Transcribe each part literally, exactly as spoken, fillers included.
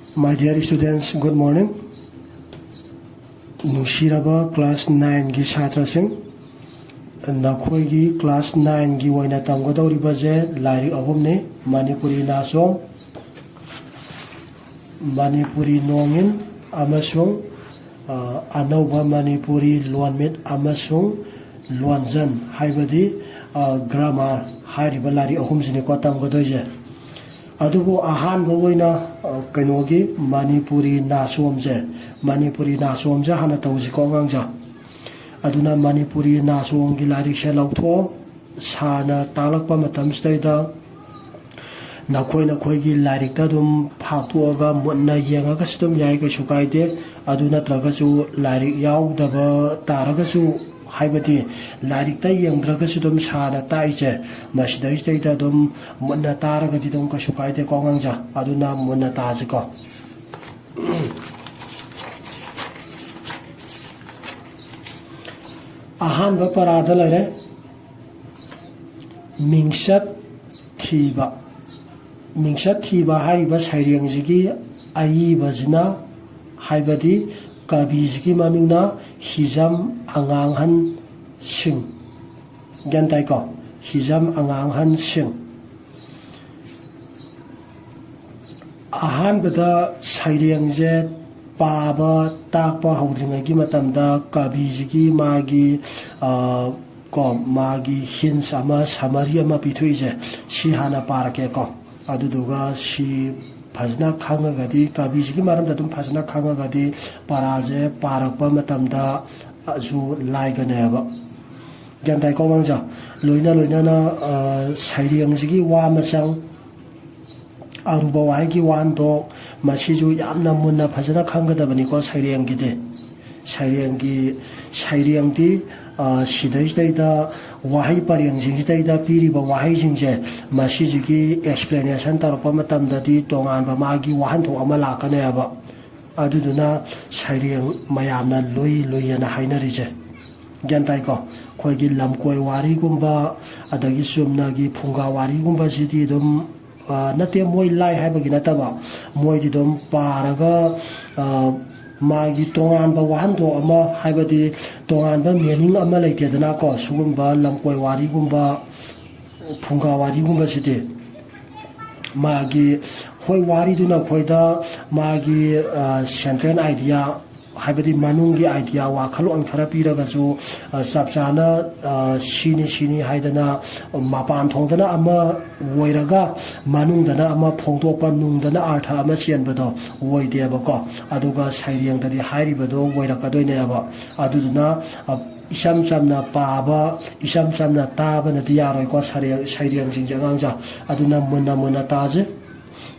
My dear students, good morning. ꯅꯨꯡꯁꯤꯔꯕ class nineꯒꯤ ꯁꯥꯇ꯭ꯔꯁꯤꯡ, ꯅꯈꯣꯏꯒꯤ class nineꯒꯤ ꯑꯣꯏꯅ ꯇꯝꯒꯗꯧꯔꯤꯕꯁꯦ ꯂꯥꯏꯔꯤꯛ ꯑꯍꯨꯝꯅꯤ: ꯃꯅꯤꯄꯨꯔꯤ ꯅꯥꯆꯣꯝ, ꯃꯅꯤꯄꯨꯔꯤ ꯅꯣꯡꯏꯟ ꯑꯃꯁꯨꯡ, ꯑ, ꯑꯅꯧꯕ ꯃꯅꯤꯄꯨꯔꯤ ꯂꯣꯟꯃꯤꯠ ꯑꯃꯁꯨꯡ ꯂꯣꯟꯖꯟ, ꯍꯥꯏꯕꯗꯤ, ꯑ, grammar ꯍꯥꯏꯔꯤꯕ ꯂꯥꯏꯔꯤꯛ ꯑꯍꯨꯝꯁꯤꯅꯤꯀꯣ ꯇꯝꯒꯗꯣꯏꯁꯦ꯫ ꯑꯗꯨꯕꯨ ꯑꯍꯥꯟꯕ ꯑꯣꯏꯅ, ꯑ, ꯀꯩꯅꯣꯒꯤ ꯃꯅꯤꯄꯨꯔꯤ ꯅꯥꯆꯣꯝꯁꯦ, ꯃꯅꯤꯄꯨꯔꯤ ꯅꯥꯆꯣꯝꯁꯦ ꯍꯥꯟꯅ ꯇꯧꯁꯤꯀꯣ ꯑꯉꯥꯡꯁꯦ꯫ ꯑꯗꯨꯅ ꯃꯅꯤꯄꯨꯔꯤ ꯅꯥꯆꯣꯝꯒꯤ ꯂꯥꯏꯔꯤꯛꯁꯦ ꯂꯧꯊꯣꯛꯑꯣ꯫ ꯁꯥꯔꯅ ꯇꯥꯛꯂꯛꯄ ꯃꯇꯝꯁꯤꯗꯩꯗ ꯅꯈꯣꯏ ꯅꯈꯣꯏꯒꯤ ꯂꯥꯏꯔꯤꯛꯇ ꯑꯗꯨꯝ ꯐꯥꯛꯇꯣꯛꯑꯒ ꯃꯨꯟꯅ ꯌꯦꯡꯉꯒꯁꯨ ꯑꯗꯨꯝ ꯌꯥꯏ, ꯀꯩꯁꯨ ꯀꯥꯏꯗꯦ꯫ ꯑꯗꯨ ꯅꯠꯇ꯭ꯔꯒꯁꯨ ꯂꯥꯏꯔꯤꯛ ꯌꯥꯎꯗꯕ ꯇꯥꯔꯒꯁꯨ, ꯍꯥꯏꯕꯗꯤ ꯂꯥꯏꯔꯤꯛꯇ ꯌꯦꯡꯗ꯭ꯔꯒꯁꯨ ꯑꯗꯨꯝ ꯁꯥꯔꯅ ꯇꯥꯛꯏꯁꯦ ꯃꯁꯤꯗꯩꯁꯤꯗꯩꯗ ꯑꯗꯨꯝ ꯃꯨꯟꯅ ꯇꯥꯔꯒꯗꯤ ꯑꯗꯨꯝ ꯀꯩꯁꯨ ꯀꯥꯏꯗꯦꯀꯣ ꯑꯉꯥꯡꯁꯦ꯫ ꯑꯗꯨꯅ ꯃꯨꯟꯅ ꯇꯥꯁꯤꯀꯣ꯫ ꯑꯍꯥꯟꯕ ꯄꯔꯥꯗ ꯂꯩꯔꯦ, ꯃꯤꯡꯆꯠ ꯊꯤꯕ꯫ ꯃꯤꯡꯆꯠ ꯊꯤꯕ ꯍꯥꯏꯔꯤꯕ ꯁꯩꯔꯦꯡꯁꯤꯒꯤ ꯑꯏꯕꯁꯤꯅ, ꯍꯥꯏꯕꯗꯤ ꯀꯕꯤꯁꯤꯒꯤ ꯃꯃꯤꯡꯅ ꯍꯤꯖꯝ ꯑꯉꯥꯡꯍꯟ ꯁꯤꯡ꯫ ꯒ꯭ꯌꯥꯟ ꯇꯥꯏꯀꯣ? ꯍꯤꯖꯝ ꯑꯉꯥꯡꯍꯟ ꯁꯤꯡ꯫ ꯑꯍꯥꯟꯕꯗ ꯁꯩꯔꯦꯡꯁꯦ ꯄꯥꯕ ꯇꯥꯛꯄ ꯍꯧꯗ꯭ꯔꯤꯉꯩꯒꯤ ꯃꯇꯝꯗ ꯀꯕꯤꯁꯤꯒꯤ ꯃꯥꯒꯤ, ꯑ, ꯀꯣ, ꯃꯥꯒꯤ hints ꯑꯃ, summary ꯑꯃ ꯄꯤꯊꯣꯛꯏꯁꯦ, ꯁꯤ ꯍꯥꯟꯅ ꯄꯥꯔꯛꯀꯦꯀꯣ꯫ ꯑꯗꯨꯗꯨꯒ ꯁꯤ ꯐꯖꯅ ꯈꯪꯉꯒꯗꯤ, ꯀꯕꯤꯁꯤꯒꯤ ꯃꯔꯝꯗ ꯑꯗꯨꯝ ꯐꯖꯅ ꯈꯪꯉꯒꯗꯤ ꯄꯔꯥꯁꯦ ꯄꯥꯔꯛꯄ ꯃꯇꯝꯗ ꯁꯨ ꯂꯥꯏꯒꯅꯦꯕ꯫ ꯒ꯭ꯌꯥꯟ ꯇꯥꯏꯀꯣ ꯑꯉꯥꯡꯁꯦ? ꯂꯣꯏꯅ ꯂꯣꯏꯅꯅ, ꯑ, ꯁꯩꯔꯦꯡꯁꯤꯒꯤ ꯋꯥ ꯃꯆꯪ, ꯑꯔꯨꯕ ꯋꯥꯍꯩꯒꯤ ꯋꯥꯍꯟꯊꯣꯛ, ꯃꯁꯤꯁꯨ ꯌꯥꯝꯅ ꯃꯨꯟꯅ ꯐꯖꯅ ꯈꯪꯒꯗꯕꯅꯤꯀꯣ ꯁꯩꯔꯦꯡꯒꯤꯗꯤ꯫ ꯁꯩꯔꯦꯡꯒꯤ, ꯁꯩꯔꯦꯡꯗꯤ, ꯑ, ꯁꯤꯗꯩꯁꯤꯗꯩꯗ ꯋꯥꯍꯩ ꯄꯔꯦꯡꯁꯤꯡꯁꯤꯗꯩꯗ ꯄꯤꯔꯤꯕ ꯋꯥꯍꯩꯁꯤꯡꯁꯦ, ꯃꯁꯤꯁꯤꯒꯤ explanation ꯇꯧꯔꯛꯄ ꯃꯇꯝꯗꯗꯤ ꯇꯣꯉꯥꯟꯕ ꯃꯥꯒꯤ ꯋꯥꯍꯟꯊꯣꯛ ꯑꯃ ꯂꯥꯛꯀꯅꯦꯕ꯫ ꯑꯗꯨꯗꯨꯅ ꯁꯩꯔꯦꯡ ꯃꯌꯥꯝꯅ ꯂꯨꯏ ꯂꯨꯏ ꯍꯥꯏꯅ ꯍꯥꯏꯅꯔꯤꯁꯦ꯫ ꯒ꯭ꯌꯥꯟ ꯇꯥꯏꯀꯣ? ꯑꯩꯈꯣꯏꯒꯤ ꯂꯝꯀꯣꯏ ꯋꯥꯔꯤꯒꯨꯝꯕ, ꯑꯗꯒꯤ ꯆꯨꯝꯅꯒꯤ ꯐꯨꯡꯒꯥ ꯋꯥꯔꯤꯒꯨꯝꯕꯁꯤꯗꯤ ꯑꯗꯨꯝ ꯅꯠꯇꯦ, ꯃꯣꯏ ꯂꯥꯏ ꯍꯥꯏꯕꯒꯤ ꯅꯠꯇꯕ, ꯃꯣꯏꯗꯤ ꯑꯗꯨꯝ ꯄꯥꯔꯒ ꯃꯥꯒꯤ ꯇꯣꯉꯥꯟꯕ ꯋꯥꯍꯟꯊꯣꯛ ꯑꯃ, ꯍꯥꯏꯕꯗꯤ ꯇꯣꯉꯥꯟꯕ ꯃꯤꯅꯤꯡ ꯑꯃ ꯂꯩꯇꯦꯗꯅꯀꯣ꯫ ꯁꯤꯒꯨꯝꯕ ꯂꯝꯀꯣꯏ ꯋꯥꯔꯤꯒꯨꯝꯕ, ꯐꯨꯡꯒꯥ ꯋꯥꯔꯤꯒꯨꯝꯕꯁꯤꯗꯤ ꯃꯥꯒꯤ, ꯍꯣꯏ, ꯋꯥꯔꯤꯗꯨꯅ ꯑꯩꯈꯣꯏꯗ ꯃꯥꯒꯤ ꯁꯦꯟꯇ꯭ꯔꯦꯜ ꯑꯥꯏꯗꯤꯌꯥ, ꯍꯥꯏꯕꯗꯤ ꯃꯅꯨꯡꯒꯤ ꯑꯥꯏꯗꯤꯌꯥ, ꯋꯥꯈꯜꯂꯣꯟ ꯈꯔ ꯄꯤꯔꯒꯁꯨ, ꯆꯞ ꯆꯥꯅ ꯁꯤꯅꯤ ꯁꯤꯅꯤ ꯍꯥꯏꯗꯅ ꯃꯄꯥꯟ ꯊꯣꯡꯗꯅ ꯑꯃ ꯑꯣꯏꯔꯒ ꯃꯅꯨꯡꯗꯅ ꯑꯃ ꯐꯣꯡꯗꯣꯛꯄ, ꯅꯨꯡꯗꯅ ꯑꯥꯔꯊ ꯑꯃ ꯆꯦꯟꯕꯗꯣ ꯑꯣꯏꯗꯦꯕꯀꯣ꯫ ꯑꯗꯨꯒ ꯁꯩꯔꯦꯡꯗꯗꯤ ꯍꯥꯏꯔꯤꯕꯗꯣ ꯑꯣꯏꯔꯛꯀꯗꯣꯏꯅꯦꯕ꯫ ꯑꯗꯨꯗꯨꯅ ꯏꯆꯝ ꯆꯝꯅ ꯄꯥꯕ, ꯏꯆꯝ ꯆꯝꯅ ꯇꯥꯕꯅꯗꯤ ꯌꯥꯔꯣꯏꯀꯣ ꯁꯩꯔꯦꯡ, ꯁꯩꯔꯦꯡꯁꯤꯡꯁꯦ ꯑꯉꯥꯡꯁꯦ꯫ ꯑꯗꯨꯅ ꯃꯨꯟꯅ ꯃꯨꯟꯅ ꯇꯥꯁꯦ꯫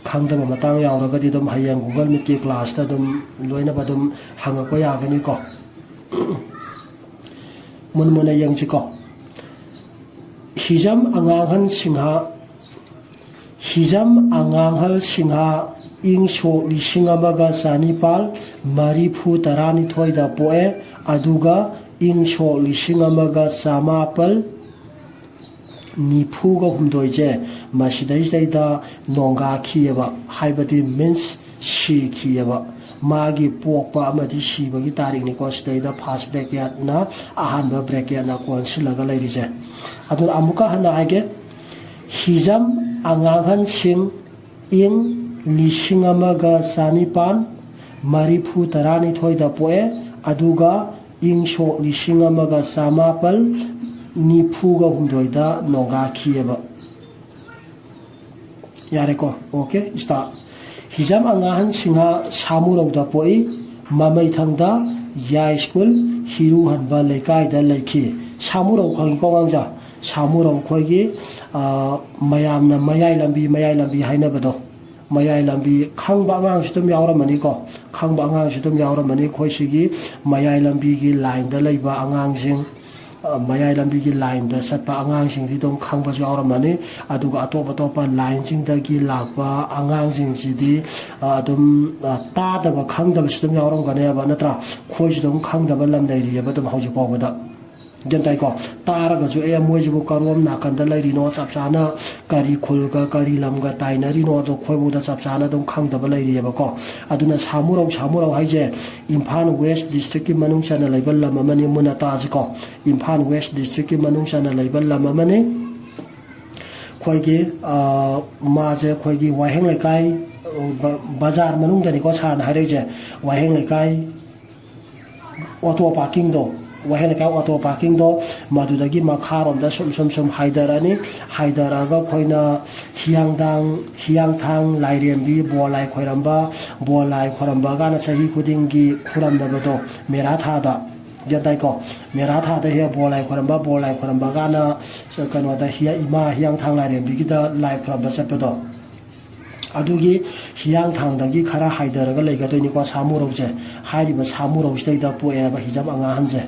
ꯈꯪꯗꯕ ꯃꯇꯥꯡ ꯌꯥꯎꯔꯒꯗꯤ ꯑꯗꯨꯝ ꯍꯌꯦꯡ Google Meetꯀꯤ classꯇ ꯑꯗꯨꯝ ꯂꯣꯏꯅꯕ ꯑꯗꯨꯝ ꯍꯪꯉꯛꯄ ꯌꯥꯒꯅꯤꯀꯣ꯫ ꯃꯨꯟ ꯃꯨꯟꯅ ꯌꯦꯡꯁꯤꯀꯣ꯫ ꯍꯤꯖꯝ ꯑꯉꯥꯡꯍꯟ ꯁꯤꯡꯍ, ꯍꯤꯖꯝ ꯑꯉꯥꯡꯍꯜ ꯁꯤꯡꯍ ꯏꯪ ꯁꯣꯛ ꯂꯤꯁꯤꯡ ꯑꯃꯒ ꯆꯅꯤꯄꯥꯜ ꯃꯔꯤꯐꯨ ꯇꯔꯥꯅꯤꯊꯣꯏꯗ ꯄꯣꯛꯑꯦ, ꯑꯗꯨꯒ ꯏꯪ ꯁꯣꯛ ꯂꯤꯁꯤꯡ ꯑꯃꯒ ꯆꯃꯥꯄꯜ ꯅꯤꯐꯨꯒ ꯍꯨꯝꯗꯣꯏꯁꯦ ꯃꯁꯤꯗꯩꯁꯤꯗꯩꯗ ꯅꯣꯡꯒꯥꯈꯤꯑꯕ, ꯍꯥꯏꯕꯗꯤ means ꯁꯤꯈꯤꯑꯕ꯫ ꯃꯥꯒꯤ ꯄꯣꯛꯄ ꯑꯃꯗꯤ ꯁꯤꯕꯒꯤ ꯇꯥꯔꯤꯛꯅꯤꯀꯣ ꯁꯤꯗꯩꯗ first bracketꯅ, ꯑꯍꯥꯟꯕ bracketꯅ ꯀꯣꯟꯁꯤꯜꯂꯒ ꯂꯩꯔꯤꯁꯦ꯫ ꯑꯗꯨꯅ ꯑꯃꯨꯛꯀ ꯍꯟꯅ ꯍꯥꯏꯒꯦ, ꯍꯤꯖꯝ ꯑꯉꯥꯡꯍꯟ ꯁꯤꯡ ꯏꯪ ꯂꯤꯁꯤꯡ ꯑꯃꯒ ꯆꯅꯤꯄꯥꯟ ꯃꯔꯤꯐꯨ ꯇꯔꯥꯅꯤꯊꯣꯏꯗ ꯄꯣꯛꯑꯦ, ꯑꯗꯨꯒ ꯏꯪ ꯁꯣꯛ ꯂꯤꯁꯤꯡ ꯑꯃꯒ ꯆꯃꯥꯄꯜ ꯅꯤꯐꯨꯒ ꯍꯨꯝꯗꯣꯏꯗ ꯅꯣꯡꯒꯥꯈꯤꯑꯕ꯫ ꯌꯥꯔꯦꯀꯣ? OK, start꯫ ꯍꯤꯖꯝ ꯑꯉꯥꯍꯟ ꯁꯤꯡꯍ ꯁꯥꯃꯨꯔꯧꯗ ꯄꯣꯛꯏ꯫ ꯃꯃꯩꯊꯪꯗ ꯌꯥꯏ ꯁ꯭ꯀꯨꯜ, ꯍꯤꯔꯨ ꯍꯟꯕ ꯂꯩꯀꯥꯏꯗ ꯂꯩꯈꯤ꯫ ꯁꯥꯃꯨꯔꯧ ꯈꯪꯉꯤꯀꯣ ꯑꯉꯥꯡꯁꯦ? ꯁꯥꯃꯨꯔꯧ ꯑꯩꯈꯣꯏꯒꯤ, ꯑ, ꯃꯌꯥꯝꯅ ꯃꯌꯥꯏ ꯂꯝꯕꯤ, ꯃꯌꯥꯏ ꯂꯝꯕꯤ ꯍꯥꯏꯅꯕꯗꯣ꯫ ꯃꯌꯥꯏ ꯂꯝꯕꯤ ꯈꯪꯕ ꯑꯉꯥꯡꯁꯨ ꯑꯗꯨꯝ ꯌꯥꯎꯔꯝꯃꯅꯤꯀꯣ꯫ ꯈꯪꯕ ꯑꯉꯥꯡꯁꯨ ꯑꯗꯨꯝ ꯌꯥꯎꯔꯝꯃꯅꯤ꯫ ꯑꯩꯈꯣꯏ ꯁꯤꯒꯤ ꯃꯌꯥꯏ ꯂꯝꯕꯤꯒꯤ lineꯗ ꯂꯩꯕ ꯑꯉꯥꯡꯁꯤꯡ, ꯑ, ꯃꯌꯥꯏ ꯂꯝꯕꯤꯒꯤ lineꯗ ꯆꯠꯄ ꯑꯉꯥꯡꯁꯤꯡꯗꯤ ꯑꯗꯨꯝ ꯈꯪꯕꯁꯨ ꯌꯥꯎꯔꯝꯃꯅꯤ꯫ ꯑꯗꯨꯒ ꯑꯇꯣꯞ ꯑꯇꯣꯞꯄ lineꯁꯤꯡꯗꯒꯤ ꯂꯥꯛꯄ ꯑꯉꯥꯡꯁꯤꯡꯁꯤꯗꯤ, ꯑ, ꯑꯗꯨꯝ, ꯑ, ꯇꯥꯗꯕ ꯈꯪꯗꯕꯁꯨ ꯑꯗꯨꯝ ꯌꯥꯎꯔꯝꯒꯅꯦꯕ, ꯅꯠꯇ꯭ꯔꯥ? ꯑꯩꯈꯣꯏꯁꯨ ꯑꯗꯨꯝ ꯈꯪꯗꯕ ꯂꯝ ꯂꯩꯔꯤꯑꯕ ꯑꯗꯨꯝ ꯍꯧꯖꯤꯛ ꯐꯥꯎꯕꯗ꯫ ꯒ꯭ꯌꯥꯟ ꯇꯥꯏꯀꯣ? ꯇꯥꯔꯒꯁꯨ ꯑꯦ ꯃꯣꯏꯁꯤꯕꯨ ꯀꯔꯣꯝ ꯅꯥꯀꯟꯗ ꯂꯩꯔꯤꯅꯣ, ꯆꯞ ꯆꯥꯅ ꯀꯔꯤ ꯈꯨꯜꯒ ꯀꯔꯤ ꯂꯝꯒ ꯇꯥꯏꯅꯔꯤꯅꯣ ꯑꯗꯣ ꯑꯩꯈꯣꯏꯐꯥꯎꯗ ꯆꯞ ꯆꯥꯅ ꯑꯗꯨꯝ ꯈꯪꯗꯕ ꯂꯩꯔꯤꯑꯕꯀꯣ꯫ ꯑꯗꯨꯅ ꯁꯥꯃꯨꯔꯧ, ꯁꯥꯃꯨꯔꯧ ꯍꯥꯏꯁꯦ ꯏꯝꯐꯥꯜ ꯋꯦꯁ ꯗꯤꯁꯇ꯭ꯔꯤꯛꯀꯤ ꯃꯅꯨꯡ ꯆꯟꯅ ꯂꯩꯕ ꯂꯝ ꯑꯃꯅꯤ꯫ ꯃꯨꯟꯅ ꯇꯥꯁꯤꯀꯣ, ꯏꯝꯐꯥꯜ ꯋꯦꯁ ꯗꯤꯁꯇ꯭ꯔꯤꯛꯀꯤ ꯃꯅꯨꯡ ꯆꯟꯅ ꯂꯩꯕ ꯂꯝ ꯑꯃꯅꯤ꯫ ꯑꯩꯈꯣꯏꯒꯤ ꯃꯥꯁꯦ ꯑꯩꯈꯣꯏꯒꯤ ꯋꯥꯍꯦꯡ ꯂꯩꯀꯥꯏ, ꯕꯖꯥꯔ ꯃꯅꯨꯡꯗꯅꯤꯀꯣ ꯁꯥꯔꯅ ꯍꯥꯏꯔꯛꯏꯁꯦ꯫ ꯋꯥꯍꯦꯡ ꯂꯩꯀꯥꯏ ꯑꯣꯇꯣ ꯄꯥꯔꯀꯤꯡꯗꯣ, ꯋꯥꯍꯦꯡ ꯂꯩꯀꯥꯏ ꯑꯣꯇꯣ ꯄꯥꯔꯀꯤꯡꯗꯣ, ꯃꯗꯨꯗꯒꯤ ꯃꯈꯥꯔꯣꯝꯗ ꯁꯨꯝ ꯁꯨꯝ ꯁꯨꯝ ꯍꯥꯏꯊꯔꯛꯑꯅꯤ꯫ ꯍꯥꯏꯊꯔꯛꯑꯒ ꯑꯩꯈꯣꯏꯅ ꯍꯤꯌꯥꯡꯊꯥꯡ, ꯍꯤꯌꯥꯡꯊꯥꯡ ꯂꯥꯏꯔꯦꯝꯕꯤ, ꯕꯣꯜ ꯂꯥꯏ ꯈꯣꯏꯔꯝꯕ, ꯕꯣꯜ ꯂꯥꯏ ꯈꯣꯏꯔꯝꯕ ꯀꯥꯟꯗ ꯆꯍꯤ ꯈꯨꯗꯤꯡꯒꯤ ꯈꯨꯔꯝꯅꯕꯗꯣ, ꯃꯦꯔꯥ ꯊꯥꯗ, ꯒ꯭ꯌꯥꯟ ꯇꯥꯏꯀꯣ? ꯃꯦꯔꯥ ꯊꯥꯗ ꯍꯦꯛ ꯕꯣꯜ ꯂꯥꯏ ꯈꯣꯏꯔꯝꯕ, ꯕꯣꯜ ꯂꯥꯏ ꯈꯣꯏꯔꯝꯕ ꯀꯥꯟꯗ ꯀꯩꯅꯣꯗ ꯍꯤꯌꯥ-, ꯏꯃꯥ ꯍꯤꯌꯥꯡꯊꯥꯡ ꯂꯥꯏꯔꯦꯝꯕꯤꯒꯤꯗ ꯂꯥꯏ ꯈꯣꯏꯔꯝꯕ ꯆꯠꯄꯗꯣ, ꯑꯗꯨꯒꯤ ꯍꯤꯌꯥꯡꯊꯥꯡꯗꯒꯤ ꯈꯔ ꯍꯥꯏꯊꯔꯒ ꯂꯩꯒꯗꯣꯏꯅꯤꯀꯣ ꯁꯥꯃꯨꯔꯧꯁꯦ꯫ ꯍꯥꯏꯔꯤꯕ ꯁꯥꯃꯨꯔꯧꯁꯤꯗꯩꯗ ꯄꯣꯛꯑꯦꯕ ꯍꯤꯖꯝ ꯑꯉꯥꯡꯍꯟꯁꯦ꯫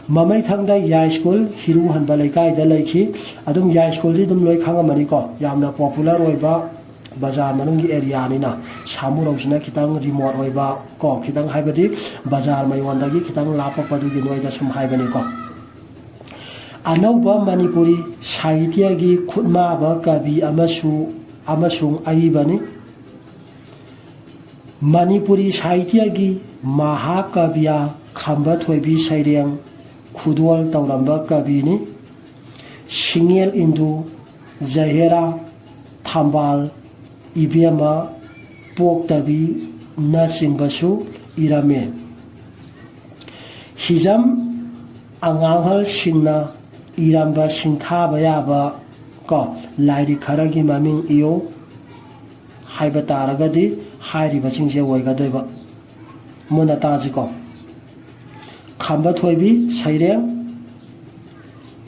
ꯃꯃꯩꯊꯪꯗ ꯌꯥꯏꯁ꯭ꯀꯨꯜ ꯍꯤꯔꯨ ꯍꯟꯕ ꯂꯩꯀꯥꯏꯗ ꯂꯩꯈꯤ꯫ ꯑꯗꯨꯝ ꯌꯥꯏꯁ꯭ꯀꯨꯜꯗꯤ ꯑꯗꯨꯝ ꯂꯣꯏ ꯈꯪꯉꯝꯃꯅꯤꯀꯣ, ꯌꯥꯝꯅ ꯄꯣꯄꯨꯂꯔ ꯑꯣꯏꯕ ꯕꯖꯥꯔ ꯃꯅꯨꯡꯒꯤ ꯑꯦꯔꯤꯌꯥꯅꯤꯅ꯫ ꯁꯥꯃꯨꯔꯧꯁꯤꯅ ꯈꯤꯇꯪ ꯔꯤꯃꯣꯠ ꯑꯣꯏꯕ ꯀꯣ, ꯈꯤꯇꯪ ꯍꯥꯏꯕꯗꯤ ꯕꯖꯥꯔ ꯃꯌꯣꯟꯗꯒꯤ ꯈꯤꯇꯪ ꯂꯥꯞꯄꯛꯄꯗꯨꯒꯤ ꯅꯣꯏꯗ ꯁꯨꯝ ꯍꯥꯏꯕꯅꯤꯀꯣ꯫ ꯑꯅꯧꯕ ꯃꯅꯤꯄꯨꯔꯤ ꯁꯥꯍꯤꯇ꯭ꯌꯒꯤ ꯈꯨꯠꯃꯥꯕ ꯀꯕꯤ ꯑꯃꯁꯨ, ꯑꯃꯁꯨꯡ ꯑꯏꯕꯅꯤ꯫ ꯃꯅꯤꯄꯨꯔꯤ ꯁꯥꯍꯤꯇ꯭ꯌꯒꯤ ꯃꯍꯥꯀꯕꯤꯌꯥ ꯈꯝꯕ ꯊꯣꯏꯕꯤ ꯁꯩꯔꯦꯡ ꯈꯨꯗꯣꯜ ꯇꯧꯔꯝꯕ ꯀꯕꯤꯅꯤ꯫ ꯁꯤꯡꯉꯦꯜ ꯏꯟꯗꯨ, ꯖꯍꯦꯔꯥ, ꯊꯝꯕꯥꯜ, ꯏꯕꯦꯝꯃ, ꯄꯣꯛꯇꯕꯤꯅꯆꯤꯡꯕꯁꯨ ꯏꯔꯝꯃꯤ꯫ ꯍꯤꯖꯝ ꯑꯉꯥꯡꯍꯜꯁꯤꯡꯅ ꯏꯔꯝꯕ ꯁꯤꯡꯊꯥꯕ ꯌꯥꯕ ꯀꯣ ꯂꯥꯏꯔꯤꯛ ꯈꯔꯒꯤ ꯃꯃꯤꯡ ꯏꯌꯨ ꯍꯥꯏꯕ ꯇꯥꯔꯒꯗꯤ ꯍꯥꯏꯔꯤꯕꯁꯤꯡꯁꯦ ꯑꯣꯏꯒꯗꯣꯏꯕ꯫ ꯃꯨꯟꯅ ꯇꯥꯁꯤꯀꯣ꯫ ꯈꯝꯕ ꯊꯣꯏꯕꯤ ꯁꯩꯔꯦꯡ,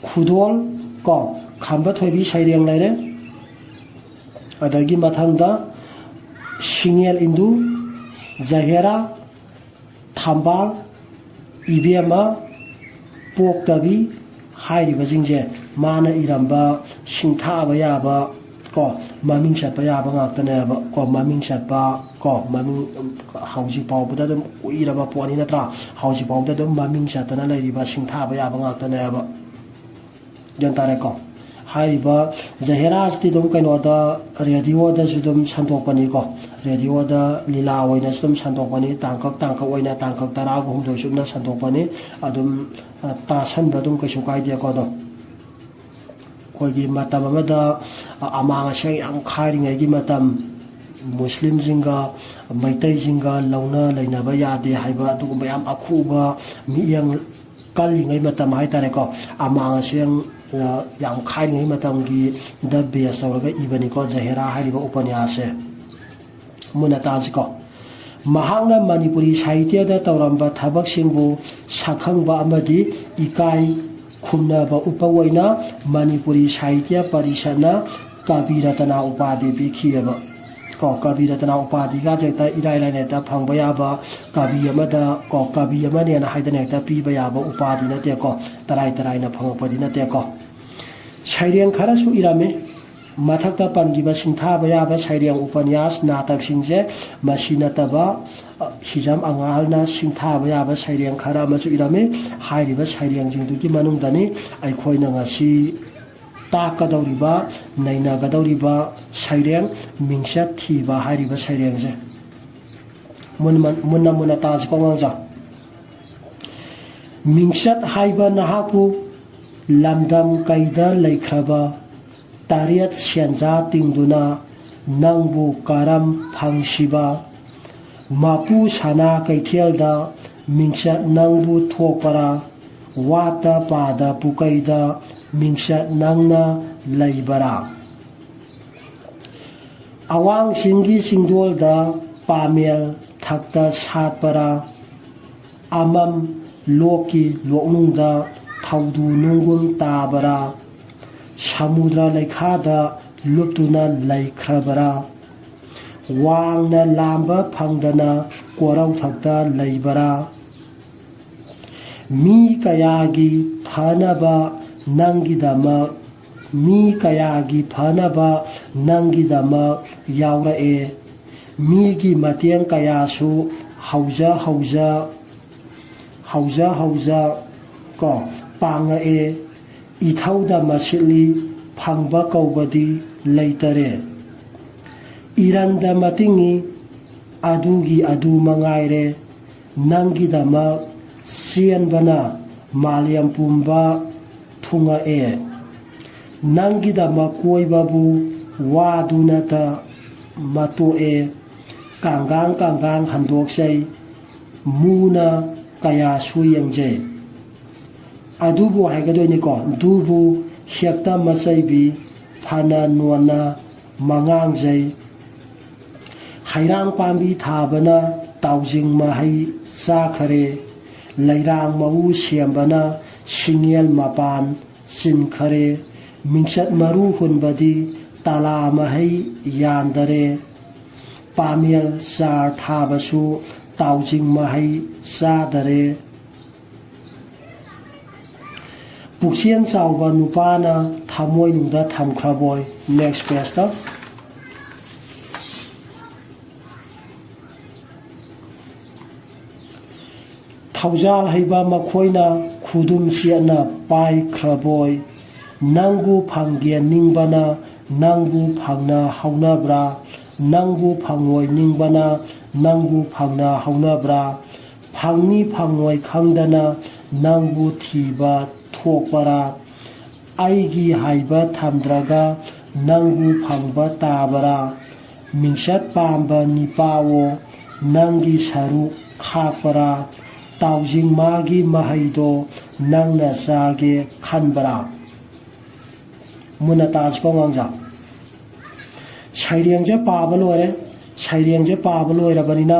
ꯈꯨꯗꯣꯜ ꯀꯣ, ꯈꯝꯕ ꯊꯣꯏꯕꯤ ꯁꯩꯔꯦꯡ ꯂꯩꯔꯦ꯫ ꯑꯗꯒꯤ ꯃꯊꯪꯗ ꯁꯤꯡꯉꯦꯜ ꯏꯟꯗꯨ, ꯖꯍꯦꯔꯥ, ꯊꯝꯕꯥꯜ, ꯏꯕꯦꯝꯃ, ꯄꯣꯛꯇꯕꯤ ꯍꯥꯏꯔꯤꯕꯁꯤꯡꯁꯦ ꯃꯥꯅ ꯏꯔꯝꯕ ꯁꯤꯡꯊꯥꯕ ꯌꯥꯕ ꯀꯣ, ꯃꯃꯤꯡ ꯆꯠꯄ ꯌꯥꯕ ꯉꯥꯛꯇꯅꯦꯕ꯫ ꯀꯣ, ꯃꯃꯤꯡ ꯆꯠꯄ, ꯀꯣ, ꯃꯃꯤꯡ ꯍꯧꯖꯤꯛ ꯐꯥꯎꯕꯗ ꯑꯗꯨꯝ ꯀꯨꯏꯔꯕ ꯄꯣꯠꯅꯤ, ꯅꯠꯇ꯭ꯔꯥ? ꯍꯧꯖꯤꯛ ꯐꯥꯎꯕꯗ ꯑꯗꯨꯝ ꯃꯃꯤꯡ ꯆꯠꯇꯅ ꯂꯩꯔꯤꯕ ꯁꯤꯡꯊꯥꯕ ꯌꯥꯕ ꯉꯥꯛꯇꯅꯦꯕ꯫ ꯒ꯭ꯌꯥꯟ ꯇꯥꯔꯦꯀꯣ? ꯍꯥꯏꯔꯤꯕ ꯖꯍꯦꯔꯥꯁꯤꯗꯤ ꯑꯗꯨꯝ ꯀꯩꯅꯣꯗ, ꯔꯦꯗꯤꯑꯣꯗꯁꯨ ꯑꯗꯨꯝ ꯁꯟꯗꯣꯛꯄꯅꯤꯀꯣ꯫ ꯔꯦꯗꯤꯑꯣꯗ ꯂꯤꯂꯥ ꯑꯣꯏꯅꯁꯨ ꯑꯗꯨꯝ ꯁꯟꯗꯣꯛꯄꯅꯤ, ꯇꯥꯡꯀꯛ ꯇꯥꯡꯀꯛ ꯑꯣꯏꯅ ꯇꯥꯡꯀꯛ ꯇꯔꯥꯒ ꯍꯨꯝꯗꯣꯏ ꯆꯨꯞꯅ ꯁꯟꯗꯣꯛꯄꯅꯤ꯫ ꯑꯗꯨꯝ, ꯑ, ꯇꯥꯁꯟꯕ ꯑꯗꯨꯝ ꯀꯩꯁꯨ ꯀꯥꯏꯗꯦꯀꯣ꯫ ꯑꯗꯣ ꯑꯩꯈꯣꯏꯒꯤ ꯃꯇꯝ ꯑꯃꯗ, ꯑ, ꯑꯃꯥꯡ ꯑꯁꯦꯡ ꯌꯥꯝ ꯈꯥꯏꯔꯤꯉꯩꯒꯤ ꯃꯇꯝ, ꯃꯨꯁꯂꯤꯝꯁꯤꯡꯒ ꯃꯩꯇꯩꯁꯤꯡꯒ ꯂꯧꯅ ꯂꯩꯅꯕ ꯌꯥꯗꯦ ꯍꯥꯏꯕ ꯑꯗꯨꯒꯨꯝꯕ ꯌꯥꯝ ꯑꯈꯨꯕ ꯃꯤꯠꯌꯦꯡ ꯀꯜꯂꯤꯉꯩ ꯃꯇꯝ ꯍꯥꯏꯇꯥꯔꯦꯀꯣ, ꯑꯃꯥꯡ ꯑꯁꯦꯡ, ꯑ, ꯌꯥꯝ ꯈꯥꯏꯔꯤꯉꯩ ꯃꯇꯝꯒꯤꯗ base ꯇꯧꯔꯒ ꯏꯕꯅꯤꯀꯣ ꯖꯍꯦꯔꯥ ꯍꯥꯏꯔꯤꯕ ꯎꯄꯅ꯭ꯌꯥꯁꯁꯦ꯫ ꯃꯨꯟꯅ ꯇꯥꯁꯤꯀꯣ꯫ ꯃꯍꯥꯛꯅ ꯃꯅꯤꯄꯨꯔꯤ ꯁꯥꯍꯤꯇ꯭ꯌꯗ ꯇꯧꯔꯝꯕ ꯊꯕꯛꯁꯤꯡꯕꯨ ꯁꯛꯈꯪꯕ ꯑꯃꯗꯤ ꯏꯀꯥꯏ ꯈꯨꯝꯅꯕ ꯎꯠꯄ ꯑꯣꯏꯅ ꯃꯅꯤꯄꯨꯔꯤ ꯁꯥꯍꯤꯇ꯭ꯌ ꯄꯔꯤꯁꯠꯅ ꯀꯕꯤ ꯔꯇꯅꯥ ꯎꯄꯥꯙꯤ ꯄꯤꯈꯤꯑꯕ꯫ ꯀꯣ, ꯀꯕꯤ ꯔꯇꯅꯥ ꯎꯄꯥꯙꯤꯒꯁꯦ ꯍꯦꯛꯇ ꯏꯔꯥꯏ ꯂꯥꯏꯅ ꯍꯦꯛꯇ ꯐꯪꯕ ꯌꯥꯕ, ꯀꯕꯤ ꯑꯃꯗ, ꯀꯣ, ꯀꯕꯤ ꯑꯃꯅꯦꯅ ꯍꯥꯏꯗꯅ ꯍꯦꯛꯇ ꯄꯤꯕ ꯌꯥꯕ ꯎꯄꯥꯙꯤ ꯅꯠꯇꯦꯀꯣ, ꯇꯔꯥꯏ ꯇꯔꯥꯏꯅ ꯐꯪꯉꯛꯄꯗꯤ ꯅꯠꯇꯦꯀꯣ꯫ ꯁꯩꯔꯦꯡ ꯈꯔꯁꯨ ꯏꯔꯝꯃꯤ꯫ ꯃꯊꯛꯇ ꯄꯟꯈꯤꯕ ꯁꯤꯡꯊꯥꯕ ꯌꯥꯕ ꯁꯩꯔꯦꯡ, ꯎꯄꯅ꯭ꯌꯥꯁ, ꯅꯥꯇꯛꯁꯤꯡꯁꯦ ꯃꯁꯤ ꯅꯠꯇꯕ, ꯑ, ꯍꯤꯖꯝ ꯑꯉꯥꯜꯅ ꯁꯤꯡꯊꯥꯕ ꯌꯥꯕ ꯁꯩꯔꯦꯡ ꯈꯔ ꯑꯃꯁꯨ ꯏꯔꯝꯃꯤ꯫ ꯍꯥꯏꯔꯤꯕ ꯁꯩꯔꯦꯡꯁꯤꯡꯗꯨꯒꯤ ꯃꯅꯨꯡꯗꯅꯤ ꯑꯩꯈꯣꯏꯅ ꯉꯁꯤ ꯇꯥꯛꯀꯗꯧꯔꯤꯕ, ꯅꯩꯅꯒꯗꯧꯔꯤꯕ ꯁꯩꯔꯦꯡ ꯃꯤꯡꯆꯠ ꯊꯤꯕ ꯍꯥꯏꯔꯤꯕ ꯁꯩꯔꯦꯡꯁꯦ꯫ ꯃꯨꯟꯅ, ꯃꯨꯟꯅ, ꯃꯨꯟꯅ ꯇꯥꯁꯤꯀꯣ ꯑꯉꯥꯡꯁꯥ꯫ ꯃꯤꯡꯆꯠ ꯍꯥꯏꯕ ꯅꯍꯥꯛꯄꯨ ꯂꯝꯗꯝ ꯀꯩꯗ ꯂꯩꯈ꯭ꯔꯕ, ꯇꯔꯦꯠ ꯁꯦꯟꯖꯥ ꯇꯤꯡꯗꯨꯅ ꯅꯪꯕꯨ ꯀꯔꯝ ꯐꯪꯁꯤꯕ? ꯃꯄꯨ ꯁꯅꯥ ꯀꯩꯊꯦꯜꯗ ꯃꯤꯡꯆꯠ ꯅꯪꯕꯨ ꯊꯣꯛꯄꯔꯥ? ꯋꯥꯠꯇ ꯄꯥꯗ ꯄꯨꯀꯩꯗ ꯃꯤꯡꯆꯠ ꯅꯪꯅ ꯂꯩꯕꯔꯥ? ꯑꯋꯥꯡꯁꯤꯡꯒꯤ ꯆꯤꯡꯗꯣꯜꯗ ꯄꯥꯃꯦꯜ ꯊꯛꯇ ꯁꯥꯠꯄꯔꯥ? ꯑꯃꯝ ꯂꯣꯛꯀꯤ ꯂꯣꯛꯅꯨꯡꯗ ꯊꯧꯗꯨ ꯅꯨꯡꯒꯨꯝ ꯇꯥꯕꯔꯥ? ꯁꯃꯨꯗ꯭ꯔ ꯂꯩꯈꯥꯗ ꯂꯨꯞꯇꯨꯅ ꯂꯩꯈ꯭ꯔꯕꯔꯥ? ꯋꯥꯡꯅ ꯂꯥꯝꯕ ꯐꯪꯗꯅ ꯀꯣꯔꯧꯊꯛꯇ ꯂꯩꯕꯔꯥ? ꯃꯤ ꯀꯌꯥꯒꯤ ꯐꯅꯕ ꯅꯪꯒꯤꯗꯃꯛ ꯃꯤ ꯀꯌꯥꯒꯤ ꯐꯅꯕ ꯅꯪꯒꯤꯗꯃꯛ ꯌꯥꯎꯔꯛꯑꯦ꯫ ꯃꯤꯒꯤ ꯃꯇꯦꯡ ꯀꯌꯥꯁꯨ ꯍꯧꯖ ꯍꯧꯖ ꯍꯧꯖ ꯍꯧꯖ ꯀꯣ ꯄꯥꯡꯉꯛꯑꯦ꯫ ꯏꯊꯧꯗ ꯃꯁꯤꯠꯂꯤ, ꯐꯪꯕ ꯀꯧꯕꯗꯤ ꯂꯩꯇꯔꯦ꯫ ꯏꯔꯟꯗ ꯃꯇꯤꯡꯉꯤ, ꯑꯗꯨꯒꯤ ꯑꯗꯨ ꯃꯉꯥꯏꯔꯦ꯫ ꯅꯪꯒꯤꯗꯃꯛ ꯆꯦꯟꯕꯅ ꯃꯥꯂꯦꯝ ꯄꯨꯝꯕ ꯊꯨꯡꯉꯛꯑꯦ꯫ ꯅꯪꯒꯤꯗꯃꯛ ꯀꯣꯏꯕꯕꯨ ꯋꯥꯗꯨꯅꯇ ꯃꯇꯣꯛꯑꯦ꯫ ꯀꯥꯡꯒꯥꯡ ꯀꯥꯡꯒꯥꯡ ꯍꯟꯗꯣꯛꯆꯩ, ꯃꯨꯅ ꯀꯌꯥꯁꯨ ꯌꯦꯡꯖꯩ꯫ ꯑꯗꯨꯕꯨ ꯍꯥꯏꯒꯗꯣꯏꯅꯤꯀꯣ, ꯑꯗꯨꯕꯨ ꯍꯦꯛꯇ ꯃꯆꯩꯕꯤ, ꯐꯅ ꯅꯣꯟꯅ ꯃꯉꯥꯡꯖꯩ꯫ ꯍꯩꯔꯥꯡ ꯄꯥꯝꯕꯤ ꯊꯥꯕꯅ ꯇꯥꯎꯖꯤꯡ ꯃꯍꯩ ꯆꯥꯈꯔꯦ꯫ ꯂꯩꯔꯥꯡ ꯃꯎ ꯁꯦꯝꯕꯅ ꯁꯤꯡꯉꯦꯜ ꯃꯄꯥꯟ ꯆꯤꯟꯈꯔꯦ꯫ ꯃꯤꯡꯆꯠ ꯃꯔꯨ ꯍꯨꯟꯕꯗꯤ ꯇꯂꯥ ꯃꯍꯩ ꯌꯥꯟꯗꯔꯦ꯫ ꯄꯥꯃꯦꯜ ꯆꯥꯔ ꯊꯥꯕꯁꯨ ꯇꯥꯎꯖꯤꯡ ꯃꯍꯩ ꯆꯥꯗꯔꯦ꯫ ꯄꯨꯛꯆꯦꯜ ꯆꯥꯎꯕ ꯅꯨꯄꯥꯅ ꯊꯃꯣꯏꯅꯨꯡꯗ ꯊꯝꯈ꯭ꯔꯕꯣꯏ꯫ Next pageꯇ꯫ ꯊꯧꯖꯥꯜ ꯍꯩꯕ ꯃꯈꯣꯏꯅ ꯈꯨꯗꯨꯝ ꯆꯦꯠꯅ ꯄꯥꯏꯈ꯭ꯔꯕꯣꯏ꯫ ꯅꯪꯕꯨ ꯐꯪꯒꯦ ꯅꯤꯡꯕꯅ ꯅꯪꯕꯨ ꯐꯪꯅ ꯍꯧꯅꯕ꯭ꯔꯥ? ꯅꯪꯕꯨ ꯐꯪꯉꯣꯏ ꯅꯤꯡꯕꯅ ꯅꯪꯕꯨ ꯐꯪꯅ ꯍꯧꯅꯕ꯭ꯔꯥ? ꯐꯪꯅꯤ ꯐꯪꯉꯣꯏ ꯈꯪꯗꯅ ꯅꯪꯕꯨ ꯊꯤꯕ ꯊꯣꯛꯄꯔꯥ? ꯑꯩꯒꯤ ꯍꯥꯏꯕ ꯊꯝꯗ꯭ꯔꯒ ꯅꯪꯕꯨ ꯐꯪꯕ ꯇꯥꯕꯔꯥ? ꯃꯤꯡꯆꯠ ꯄꯥꯝꯕ ꯅꯤꯄꯥꯋꯣ, ꯅꯪꯒꯤ ꯁꯔꯨꯛ ꯈꯥꯛꯄꯔꯥ? ꯇꯥꯎꯖꯤꯡ ꯃꯥꯒꯤ ꯃꯍꯩꯗꯣ ꯅꯪꯅ ꯆꯥꯒꯦ ꯈꯟꯕꯔꯥ? ꯃꯨꯟꯅ ꯇꯥꯁꯤꯀꯣ ꯑꯉꯥꯡꯖꯥ꯫ ꯁꯩꯔꯦꯡꯁꯦ ꯄꯥꯕ ꯂꯣꯏꯔꯦ꯫ ꯁꯩꯔꯦꯡꯁꯦ ꯄꯥꯕ ꯂꯣꯏꯔꯕꯅꯤꯅ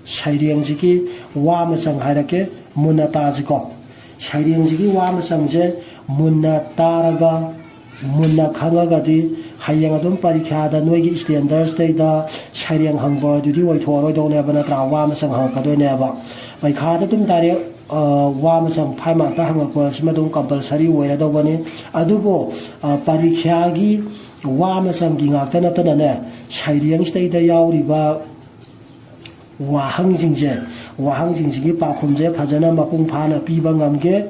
ꯁꯩꯔꯦꯡꯁꯤꯒꯤ ꯋꯥ ꯃꯆꯪ ꯍꯥꯏꯔꯛꯀꯦ, ꯃꯨꯟꯅ ꯇꯥꯁꯤꯀꯣ꯫ ꯁꯩꯔꯦꯡꯁꯤꯒꯤ ꯋꯥ ꯃꯆꯪꯁꯦ ꯃꯨꯟꯅ ꯇꯥꯔꯒ, ꯃꯨꯟꯅ ꯈꯪꯉꯒꯗꯤ ꯍꯌꯦꯡ ꯑꯗꯨꯝ ꯄꯔꯤꯈ꯭ꯌꯥꯗ ꯅꯣꯏꯒꯤ standardꯁꯤꯗꯩꯗ ꯁꯩꯔꯦꯡ ꯍꯪꯕ ꯑꯗꯨꯗꯤ ꯑꯣꯏꯊꯣꯛꯑꯔꯣꯏꯗꯧꯅꯦꯕ, ꯅꯠꯇ꯭ꯔꯥ? ꯋꯥ ꯃꯆꯪ ꯍꯪꯉꯛꯀꯗꯣꯏꯅꯦꯕ꯫ ꯄꯩꯈꯥꯗ ꯑꯗꯨꯝ direct ꯋꯥ ꯃꯆꯪ five markꯇ ꯍꯪꯉꯛꯄ ꯑꯁꯤꯃ ꯑꯗꯨꯝ compulsory ꯑꯣꯏꯔꯗꯧꯕꯅꯤ꯫ ꯑꯗꯨꯕꯨ ꯄꯔꯤꯈ꯭ꯌꯥꯒꯤ ꯋꯥ ꯃꯆꯪꯒꯤ ꯉꯥꯛꯇ ꯅꯠꯇꯅꯅꯦ, ꯁꯩꯔꯦꯡꯁꯤꯗꯩꯗ ꯌꯥꯎꯔꯤꯕ ꯋꯥꯍꯪꯁꯤꯡꯁꯦ, ꯋꯥꯍꯪꯁꯤꯡꯁꯤꯒꯤ ꯄꯥꯎꯈꯨꯝꯁꯦ ꯐꯖꯅ ꯃꯄꯨꯡ ꯐꯥꯅ ꯄꯤꯕ ꯉꯝꯒꯦ꯫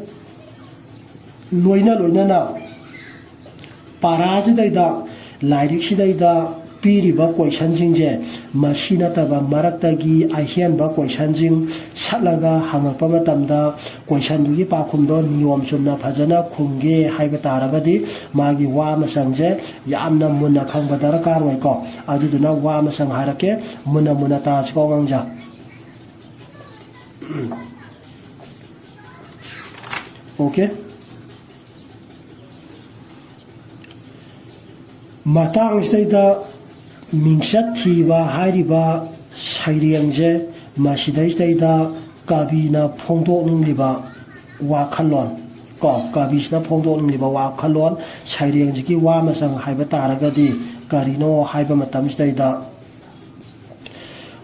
ꯂꯣꯏꯅ ꯂꯣꯏꯅꯅ ꯄꯥꯔꯥꯁꯤꯗꯩꯗ, ꯂꯥꯏꯔꯤꯛꯁꯤꯗꯩꯗ ꯄꯤꯔꯤꯕ questionꯁꯤꯡꯁꯦ, ꯃꯁꯤ ꯅꯠꯇꯕ ꯃꯔꯛꯇꯒꯤ ꯑꯍꯦꯟꯕ questionꯁꯤꯡ ꯁꯠꯂꯒ ꯍꯪꯉꯛꯄ ꯃꯇꯝꯗ questionꯗꯨꯒꯤ ꯄꯥꯎꯈꯨꯝꯗꯣ ꯅꯤꯌꯣꯝ ꯆꯨꯝꯅ ꯐꯖꯅ ꯈꯨꯝꯒꯦ ꯍꯥꯏꯕ ꯇꯥꯔꯒꯗꯤ ꯃꯥꯒꯤ ꯋꯥ ꯃꯆꯪꯁꯦ ꯌꯥꯝꯅ ꯃꯨꯟꯅ ꯈꯪꯕ ꯗꯔꯀꯥꯔ ꯑꯣꯏꯀꯣ꯫ ꯑꯗꯨꯗꯨꯅ ꯋꯥ ꯃꯆꯪ ꯍꯥꯏꯔꯛꯀꯦ, ꯃꯨꯟꯅ ꯃꯨꯟꯅ ꯇꯥꯁꯤꯀꯣ ꯑꯉꯥꯡꯁꯥ꯫ Okay꯫ ꯃꯇꯥꯡꯁꯤꯗꯩꯗ ꯃꯤꯡꯆꯠ ꯊꯤꯕ ꯍꯥꯏꯔꯤꯕ ꯁꯩꯔꯦꯡꯁꯦ, ꯃꯁꯤꯗꯩꯁꯤꯗꯩꯗ ꯀꯕꯤꯅ ꯐꯣꯡꯗꯣꯛꯅꯤꯡꯂꯤꯕ ꯋꯥꯈꯜꯂꯣꯟ ꯀꯣ, ꯀꯕꯤꯁꯤꯅ ꯐꯣꯡꯗꯣꯛꯅꯤꯡꯂꯤꯕ ꯋꯥꯈꯜꯂꯣꯟ, ꯁꯩꯔꯦꯡꯁꯤꯒꯤ ꯋꯥ ꯃꯆꯪ ꯍꯥꯏꯕ ꯇꯥꯔꯒꯗꯤ ꯀꯔꯤꯅꯣ ꯍꯥꯏꯕ ꯃꯇꯝꯁꯤꯗꯩꯗ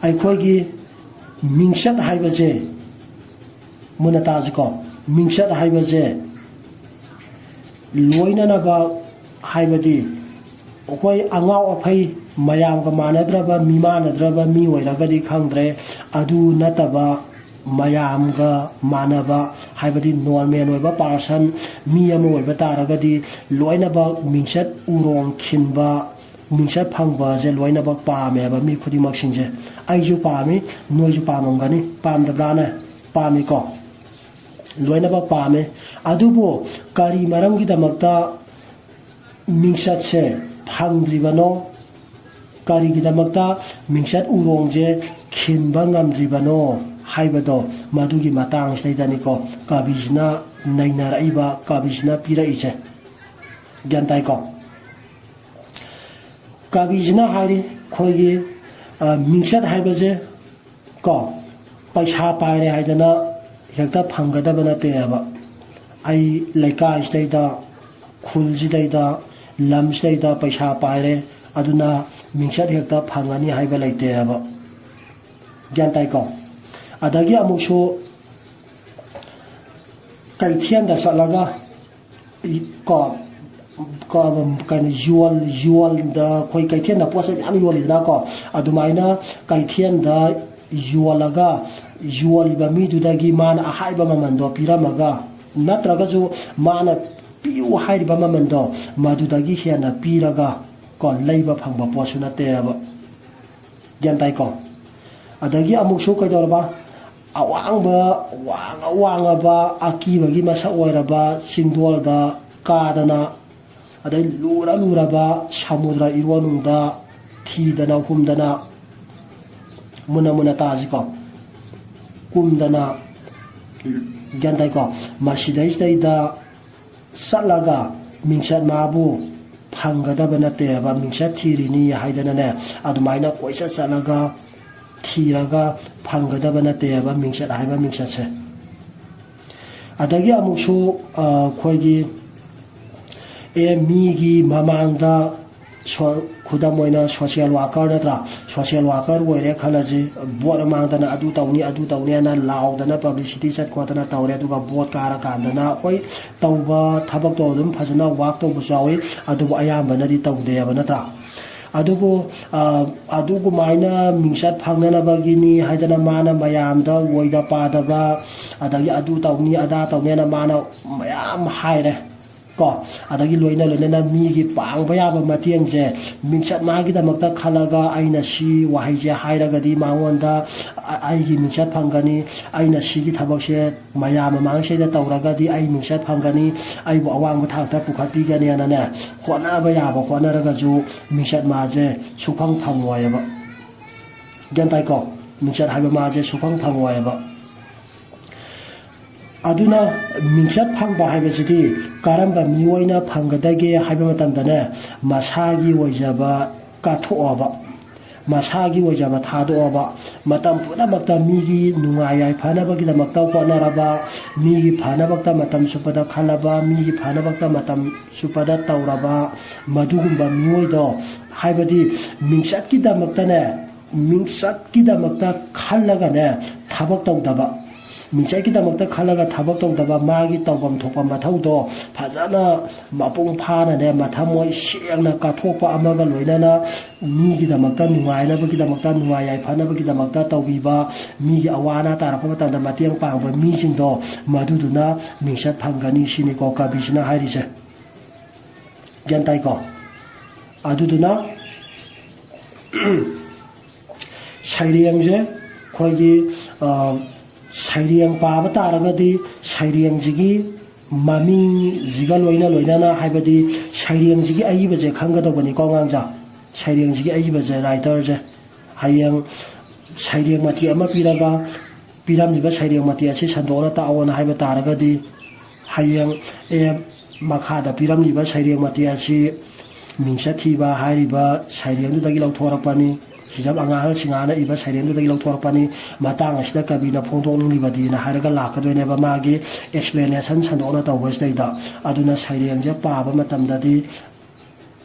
ꯑꯩꯈꯣꯏꯒꯤ ꯃꯤꯡꯆꯠ ꯍꯥꯏꯕꯁꯦ, ꯃꯨꯟꯅ ꯇꯥꯁꯤꯀꯣ, ꯃꯤꯡꯆꯠ ꯍꯥꯏꯕꯁꯦ ꯂꯣꯏꯅꯅꯕ, ꯍꯥꯏꯕꯗꯤ ꯑꯩꯈꯣꯏ ꯑꯉꯥꯎ ꯑꯐꯩ, ꯃꯌꯥꯝꯒ ꯃꯥꯟꯅꯗ꯭ꯔꯕ, ꯃꯤꯃꯥꯟꯅꯗ꯭ꯔꯕ ꯃꯤ ꯑꯣꯏꯔꯒꯗꯤ ꯈꯪꯗ꯭ꯔꯦ, ꯑꯗꯨ ꯅꯠꯇꯕ ꯃꯌꯥꯝꯒ ꯃꯥꯟꯅꯕ, ꯍꯥꯏꯕꯗꯤ normal ꯑꯣꯏꯕ person, ꯃꯤ ꯑꯃ ꯑꯣꯏꯕ ꯇꯥꯔꯒꯗꯤ ꯂꯣꯏꯅꯃꯛ ꯃꯤꯡꯆꯠ ꯎꯔꯣꯡ ꯈꯤꯟꯕ, ꯃꯤꯡꯆꯠ ꯐꯪꯕꯁꯦ ꯂꯣꯏꯅꯃꯛ ꯄꯥꯝꯃꯦꯕ ꯃꯤ ꯈꯨꯗꯤꯡꯃꯛꯁꯤꯡꯁꯦ꯫ ꯑꯩꯁꯨ ꯄꯥꯝꯃꯤ, ꯅꯣꯏꯁꯨ ꯄꯥꯝꯃꯝꯒꯅꯤ, ꯄꯥꯝꯗꯕ꯭ꯔꯥꯅꯦ? ꯄꯥꯝꯃꯤꯀꯣ, ꯂꯣꯏꯅꯃꯛ ꯄꯥꯝꯃꯦ꯫ ꯑꯗꯨꯕꯨ ꯀꯔꯤ ꯃꯔꯝꯒꯤꯗꯃꯛꯇ ꯃꯤꯡꯆꯠꯁꯦ ꯐꯪꯗ꯭ꯔꯤꯕꯅꯣ, ꯀꯔꯤꯒꯤꯗꯃꯛꯇ ꯃꯤꯡꯆꯠ ꯎꯔꯣꯡꯁꯦ ꯈꯤꯟꯕ ꯉꯝꯗ꯭ꯔꯤꯕꯅꯣ ꯍꯥꯏꯕꯗꯣ, ꯃꯗꯨꯒꯤ ꯃꯇꯥꯡꯁꯤꯗꯩꯗꯅꯤꯀꯣ ꯀꯕꯤꯁꯤꯅ ꯅꯩꯅꯔꯛꯏꯕ, ꯀꯕꯤꯁꯤꯅ ꯄꯤꯔꯛꯏꯁꯦ꯫ ꯒ꯭ꯌꯥꯟ ꯇꯥꯏꯀꯣ? ꯀꯕꯤꯁꯤꯅ ꯍꯥꯏꯔꯤ ꯑꯩꯈꯣꯏꯒꯤ, ꯑ, ꯃꯤꯡꯆꯠ ꯍꯥꯏꯕꯁꯦ ꯀꯣ, ꯄꯩꯁꯥ ꯄꯥꯏꯔꯦ ꯍꯥꯏꯗꯅ ꯍꯦꯛꯇ ꯐꯪꯒꯗꯕ ꯅꯠꯇꯦꯕ꯫ ꯑꯩ ꯂꯩꯀꯥꯏꯁꯤꯗꯩꯗ, ꯈꯨꯜꯁꯤꯗꯩꯗ, ꯂꯝꯁꯤꯗꯩꯗ ꯄꯩꯁꯥ ꯄꯥꯏꯔꯦ, ꯑꯗꯨꯅ ꯃꯤꯡꯆꯠ ꯍꯦꯛꯇ ꯐꯪꯉꯅꯤ ꯍꯥꯏꯕ ꯂꯩꯇꯦꯕ꯫ ꯒ꯭ꯌꯥꯟ ꯇꯥꯏꯀꯣ? ꯑꯗꯒꯤ ꯑꯃꯨꯛꯁꯨ ꯀꯩꯊꯦꯜꯗ ꯆꯠꯂꯒ ꯀꯣ ꯀꯩꯅꯣ ꯌꯣꯜ ꯌꯣꯜꯗ ꯑꯩꯈꯣꯏ ꯀꯩꯊꯦꯜꯗ ꯄꯣꯠꯁꯦ ꯃꯌꯥꯝ ꯌꯣꯜꯂꯤꯗꯅꯀꯣ꯫ ꯑꯗꯨꯃꯥꯏꯅ ꯀꯩꯊꯦꯜꯗ ꯌꯣꯜꯂꯒ ꯌꯣꯜꯂꯤꯕ ꯃꯤꯗꯨꯗꯒꯤ ꯃꯥꯅ ꯑꯍꯥꯏꯕ ꯃꯃꯜꯗꯣ ꯄꯤꯔꯝꯃꯒ, ꯅꯠꯇ꯭ꯔꯒꯁꯨ ꯃꯥꯅ ꯄꯤꯌꯨ ꯍꯥꯏꯔꯤꯕ ꯃꯃꯜꯗꯣ ꯃꯗꯨꯗꯒꯤ ꯍꯦꯟꯅ ꯄꯤꯔꯒ ꯀꯣ ꯂꯩꯕ ꯐꯪꯕ ꯄꯣꯠꯁꯨ ꯅꯠꯇꯦꯕ꯫ ꯒ꯭ꯌꯥꯟ ꯇꯥꯏꯀꯣ? ꯑꯗꯒꯤ ꯑꯃꯨꯛꯁꯨ ꯀꯩꯗꯧꯔꯕ? ꯑꯋꯥꯡꯕ, ꯋꯥꯡꯉ ꯋꯥꯡꯉꯕ ꯑꯀꯤꯕꯒꯤ ꯃꯁꯛ ꯑꯣꯏꯔꯕ ꯆꯤꯡꯗꯣꯜꯗ ꯀꯥꯗꯅ, ꯑꯗꯩ ꯂꯨꯔ ꯂꯨꯔꯕ ꯁꯃꯨꯗ꯭ꯔ ꯏꯔꯣꯟꯅꯨꯡꯗ ꯊꯤꯗꯅ ꯍꯨꯝꯗꯅ, ꯃꯨꯟꯅ ꯃꯨꯟꯅ ꯇꯥꯁꯤꯀꯣ, ꯀꯨꯝꯗꯅ, ꯒ꯭ꯌꯥꯟ ꯇꯥꯏꯀꯣ? ꯃꯁꯤꯗꯩꯁꯤꯗꯩꯗ ꯆꯠꯂꯒ ꯃꯤꯡꯆꯠ ꯃꯥꯕꯨ ꯐꯪꯒꯗꯕ ꯅꯠꯇꯦꯕ, ꯃꯤꯡꯆꯠ ꯊꯤꯔꯤꯅꯤ ꯍꯥꯏꯗꯅꯅꯦ, ꯑꯗꯨꯃꯥꯏꯅ ꯀꯣꯏꯆꯠ ꯆꯠꯂꯒ ꯊꯤꯔꯒ ꯐꯪꯒꯗꯕ ꯅꯠꯇꯦꯕ ꯃꯤꯡꯆꯠ ꯍꯥꯏꯕ ꯃꯤꯡꯆꯠꯁꯦ꯫ ꯑꯗꯒꯤ ꯑꯃꯨꯛꯁꯨ, ꯑ, ꯑꯩꯈꯣꯏꯒꯤ, ꯑꯦ, ꯃꯤꯒꯤ ꯃꯃꯥꯡꯗ ꯁꯣ-, ꯈꯨꯗꯝ ꯑꯣꯏꯅ social worker ꯅꯠꯇ꯭ꯔꯥ? Social worker ꯑꯣꯏꯔꯦ ꯈꯜꯂꯁꯤ, vote ꯃꯃꯥꯡꯗꯅ ꯑꯗꯨ ꯇꯧꯅꯤ, ꯑꯗꯨ ꯇꯧꯅꯤ ꯍꯥꯏꯅ ꯂꯥꯎꯗꯅ publicity ꯆꯠ ꯈꯣꯠꯇꯅ ꯇꯧꯔꯦ, ꯑꯗꯨꯒ vote ꯀꯥꯔꯀꯥꯟꯗꯅ ꯑꯩꯈꯣꯏ ꯇꯧꯕ ꯊꯕꯛꯇꯣ ꯑꯗꯨꯝ ꯐꯖꯅ work ꯇꯧꯕꯁꯨ ꯌꯥꯎꯏ, ꯑꯗꯨꯕꯨ ꯑꯌꯥꯝꯕꯅꯗꯤ ꯇꯧꯗꯦꯕ, ꯅꯠꯇ꯭ꯔꯥ? ꯑꯗꯨꯕꯨ, ꯑ, ꯑꯗꯨꯒꯨꯃꯥꯏꯅ ꯃꯤꯡꯆꯠ ꯐꯪꯅꯅꯕꯒꯤꯅꯤ ꯍꯥꯏꯗꯅ ꯃꯥꯅ ꯃꯌꯥꯝꯗ ꯑꯣꯏꯗ ꯄꯥꯗꯕ, ꯑꯗꯒꯤ ꯑꯗꯨ ꯇꯧꯅꯤ, ꯑꯗꯥ ꯇꯧꯅꯤ ꯍꯥꯏꯅ ꯃꯥꯅ ꯃꯌꯥꯝ ꯍꯥꯏꯔꯦ꯫ ꯀꯣ, ꯑꯗꯒꯤ ꯂꯣꯏꯅ ꯂꯣꯏꯅꯅ ꯃꯤꯒꯤ ꯄꯥꯡꯕ ꯌꯥꯕ ꯃꯇꯦꯡꯁꯦ ꯃꯤꯡꯆꯠ ꯃꯥꯒꯤꯗꯃꯛꯇ ꯈꯜꯂꯒ ꯑꯩꯅ ꯁꯤ ꯋꯥꯍꯩꯁꯦ ꯍꯥꯏꯔꯒꯗꯤ ꯃꯉꯣꯟꯗ ꯑ-, ꯑꯩꯒꯤ ꯃꯤꯡꯆꯠ ꯐꯪꯒꯅꯤ, ꯑꯩꯅ ꯁꯤꯒꯤ ꯊꯕꯛꯁꯦ ꯃꯌꯥꯝ ꯃꯃꯥꯡꯁꯤꯗ ꯇꯧꯔꯒꯗꯤ ꯑꯩ ꯃꯤꯡꯆꯠ ꯐꯪꯒꯅꯤ, ꯑꯩꯕꯨ ꯑꯋꯥꯡꯕ ꯊꯥꯛꯇ ꯄꯨꯈꯠꯄꯤꯒꯅꯤꯅꯅꯦ, ꯍꯣꯠꯅꯕ ꯌꯥꯕ ꯍꯣꯠꯅꯔꯒꯁꯨ ꯃꯤꯡꯆꯠ ꯃꯥꯁꯦ ꯁꯨꯐꯪ ꯐꯪꯉꯣꯏꯑꯕ꯫ ꯒ꯭ꯌꯥꯟ ꯇꯥꯏꯀꯣ? ꯃꯤꯡꯆꯠ ꯍꯥꯏꯕ ꯃꯥꯁꯦ ꯁꯨꯐꯪ ꯐꯪꯉꯣꯏꯑꯕ꯫ ꯑꯗꯨꯅ ꯃꯤꯡꯆꯠ ꯐꯪꯕ ꯍꯥꯏꯕꯁꯤꯗꯤ ꯀꯔꯝꯕ ꯃꯤꯑꯣꯏꯅ ꯐꯪꯒꯗꯒꯦ ꯍꯥꯏꯕ ꯃꯇꯝꯗꯅꯦ, ꯃꯁꯥꯒꯤ ꯑꯣꯏꯖꯕ ꯀꯠꯊꯣꯛꯑꯕ, ꯃꯁꯥꯒꯤ ꯑꯣꯏꯖꯕ ꯊꯥꯗꯣꯛꯑꯕ, ꯃꯇꯝ ꯄꯨꯝꯅꯃꯛꯇ ꯃꯤꯒꯤ ꯅꯨꯡꯉꯥꯏ ꯌꯥꯏꯐꯅꯕꯒꯤꯗꯃꯛꯇ ꯍꯣꯠꯅꯔꯕ, ꯃꯤꯒꯤ ꯐꯅꯕꯛꯇ ꯃꯇꯝ ꯆꯨꯞꯄꯗ ꯈꯜꯂꯕ, ꯃꯤꯒꯤ ꯐꯅꯕꯛꯇ ꯃꯇꯝ ꯆꯨꯞꯄꯗ ꯇꯧꯔꯕ, ꯃꯗꯨꯒꯨꯝꯕ ꯃꯤꯑꯣꯏꯗꯣ, ꯍꯥꯏꯕꯗꯤ ꯃꯤꯡꯆꯠꯀꯤꯗꯃꯛꯇꯅꯦ, ꯃꯤꯡꯆꯠꯀꯤꯗꯃꯛꯇ ꯈꯜꯂꯒꯅꯦ ꯊꯕꯛ ꯇꯧꯗꯕ, ꯃꯤꯡꯆꯠꯀꯤꯗꯃꯛꯇ ꯈꯜꯂꯒ ꯊꯕꯛ ꯇꯧꯗꯕ, ꯃꯥꯒꯤ ꯇꯧꯐꯝ ꯊꯣꯛꯄ ꯃꯊꯧꯗꯣ ꯐꯖꯅ ꯃꯄꯨꯡ ꯐꯥꯅꯅꯦ, ꯃꯊꯃꯣꯏ ꯁꯦꯡꯅ ꯀꯠꯊꯣꯛꯄ ꯑꯃꯒ ꯂꯣꯏꯅꯅ ꯃꯤꯒꯤꯗꯃꯛꯇ ꯅꯨꯡꯉꯥꯏꯅꯕꯒꯤꯗꯃꯛꯇ, ꯅꯨꯡꯉꯥꯏ ꯌꯥꯏꯐꯅꯕꯒꯤꯗꯃꯛꯇ ꯇꯧꯕꯤꯕ, ꯃꯤꯒꯤ ꯑꯋꯥ ꯑꯅꯥ ꯇꯥꯔꯛꯄ ꯃꯇꯝꯗ ꯃꯇꯦꯡ ꯄꯥꯡꯕ ꯃꯤꯁꯤꯡꯗꯣ, ꯃꯗꯨꯗꯨꯅ ꯃꯤꯡꯆꯠ ꯐꯪꯒꯅꯤ ꯁꯤꯅꯤꯀꯣ ꯀꯕꯤꯁꯤꯅ ꯍꯥꯏꯔꯤꯁꯦ꯫ ꯒ꯭ꯌꯥꯟ ꯇꯥꯏꯀꯣ? ꯑꯗꯨꯗꯨꯅ ꯁꯩꯔꯦꯡꯁꯦ ꯑꯩꯈꯣꯏꯒꯤ, ꯑ, ꯁꯩꯔꯦꯡ ꯄꯥꯕ ꯇꯥꯔꯒꯗꯤ ꯁꯩꯔꯦꯡꯁꯤꯒꯤ ꯃꯃꯤꯡꯁꯤꯒ ꯂꯣꯏꯅ ꯂꯣꯏꯅꯅ, ꯍꯥꯏꯕꯗꯤ ꯁꯩꯔꯦꯡꯁꯤꯒꯤ ꯑꯏꯕꯁꯦ ꯈꯪꯒꯗꯧꯕꯅꯤꯀꯣ ꯑꯉꯥꯡꯁꯦ꯫ ꯁꯩꯔꯦꯡꯁꯤꯒꯤ ꯑꯏꯕꯁꯦ, writer ꯁꯦ꯫ ꯍꯌꯦꯡ ꯁꯩꯔꯦꯡ ꯃꯇꯦꯛ ꯑꯃ ꯄꯤꯔꯒ, ꯄꯤꯔꯝꯂꯤꯕ ꯁꯩꯔꯦꯡ ꯃꯇꯦꯛ ꯑꯁꯤ ꯁꯟꯗꯣꯛꯅ ꯇꯥꯛꯑꯣꯅ ꯍꯥꯏꯕ ꯇꯥꯔꯒꯗꯤ, ꯍꯌꯦꯡ ꯑꯦ ꯃꯈꯥꯗ ꯄꯤꯔꯝꯂꯤꯕ ꯁꯩꯔꯦꯡ ꯃꯇꯦꯛ ꯑꯁꯤ ꯃꯤꯡꯆꯠ ꯊꯤꯕ ꯍꯥꯏꯔꯤꯕ ꯁꯩꯔꯦꯡꯗꯨꯗꯒꯤ ꯂꯧꯊꯣꯔꯛꯄꯅꯤ, ꯍꯤꯖꯝ ꯑꯉꯥꯍꯜ ꯁꯤꯡꯍꯥꯅ ꯏꯕ ꯁꯩꯔꯦꯡꯗꯨꯗꯒꯤ ꯂꯧꯊꯣꯔꯛꯄꯅꯤ, ꯃꯇꯥꯡ ꯑꯁꯤꯗ ꯀꯕꯤꯅ ꯐꯣꯡꯗꯣꯛꯅꯤꯡꯂꯤꯕꯗꯤꯅ ꯍꯥꯏꯔꯒ ꯂꯥꯛꯀꯗꯣꯏꯅꯦꯕ ꯃꯥꯒꯤ explanation ꯁꯟꯗꯣꯛꯅ ꯇꯧꯕꯁꯤꯗꯩꯗ꯫ ꯑꯗꯨꯅ ꯁꯩꯔꯦꯡꯁꯦ ꯄꯥꯕ ꯃꯇꯝꯗꯗꯤ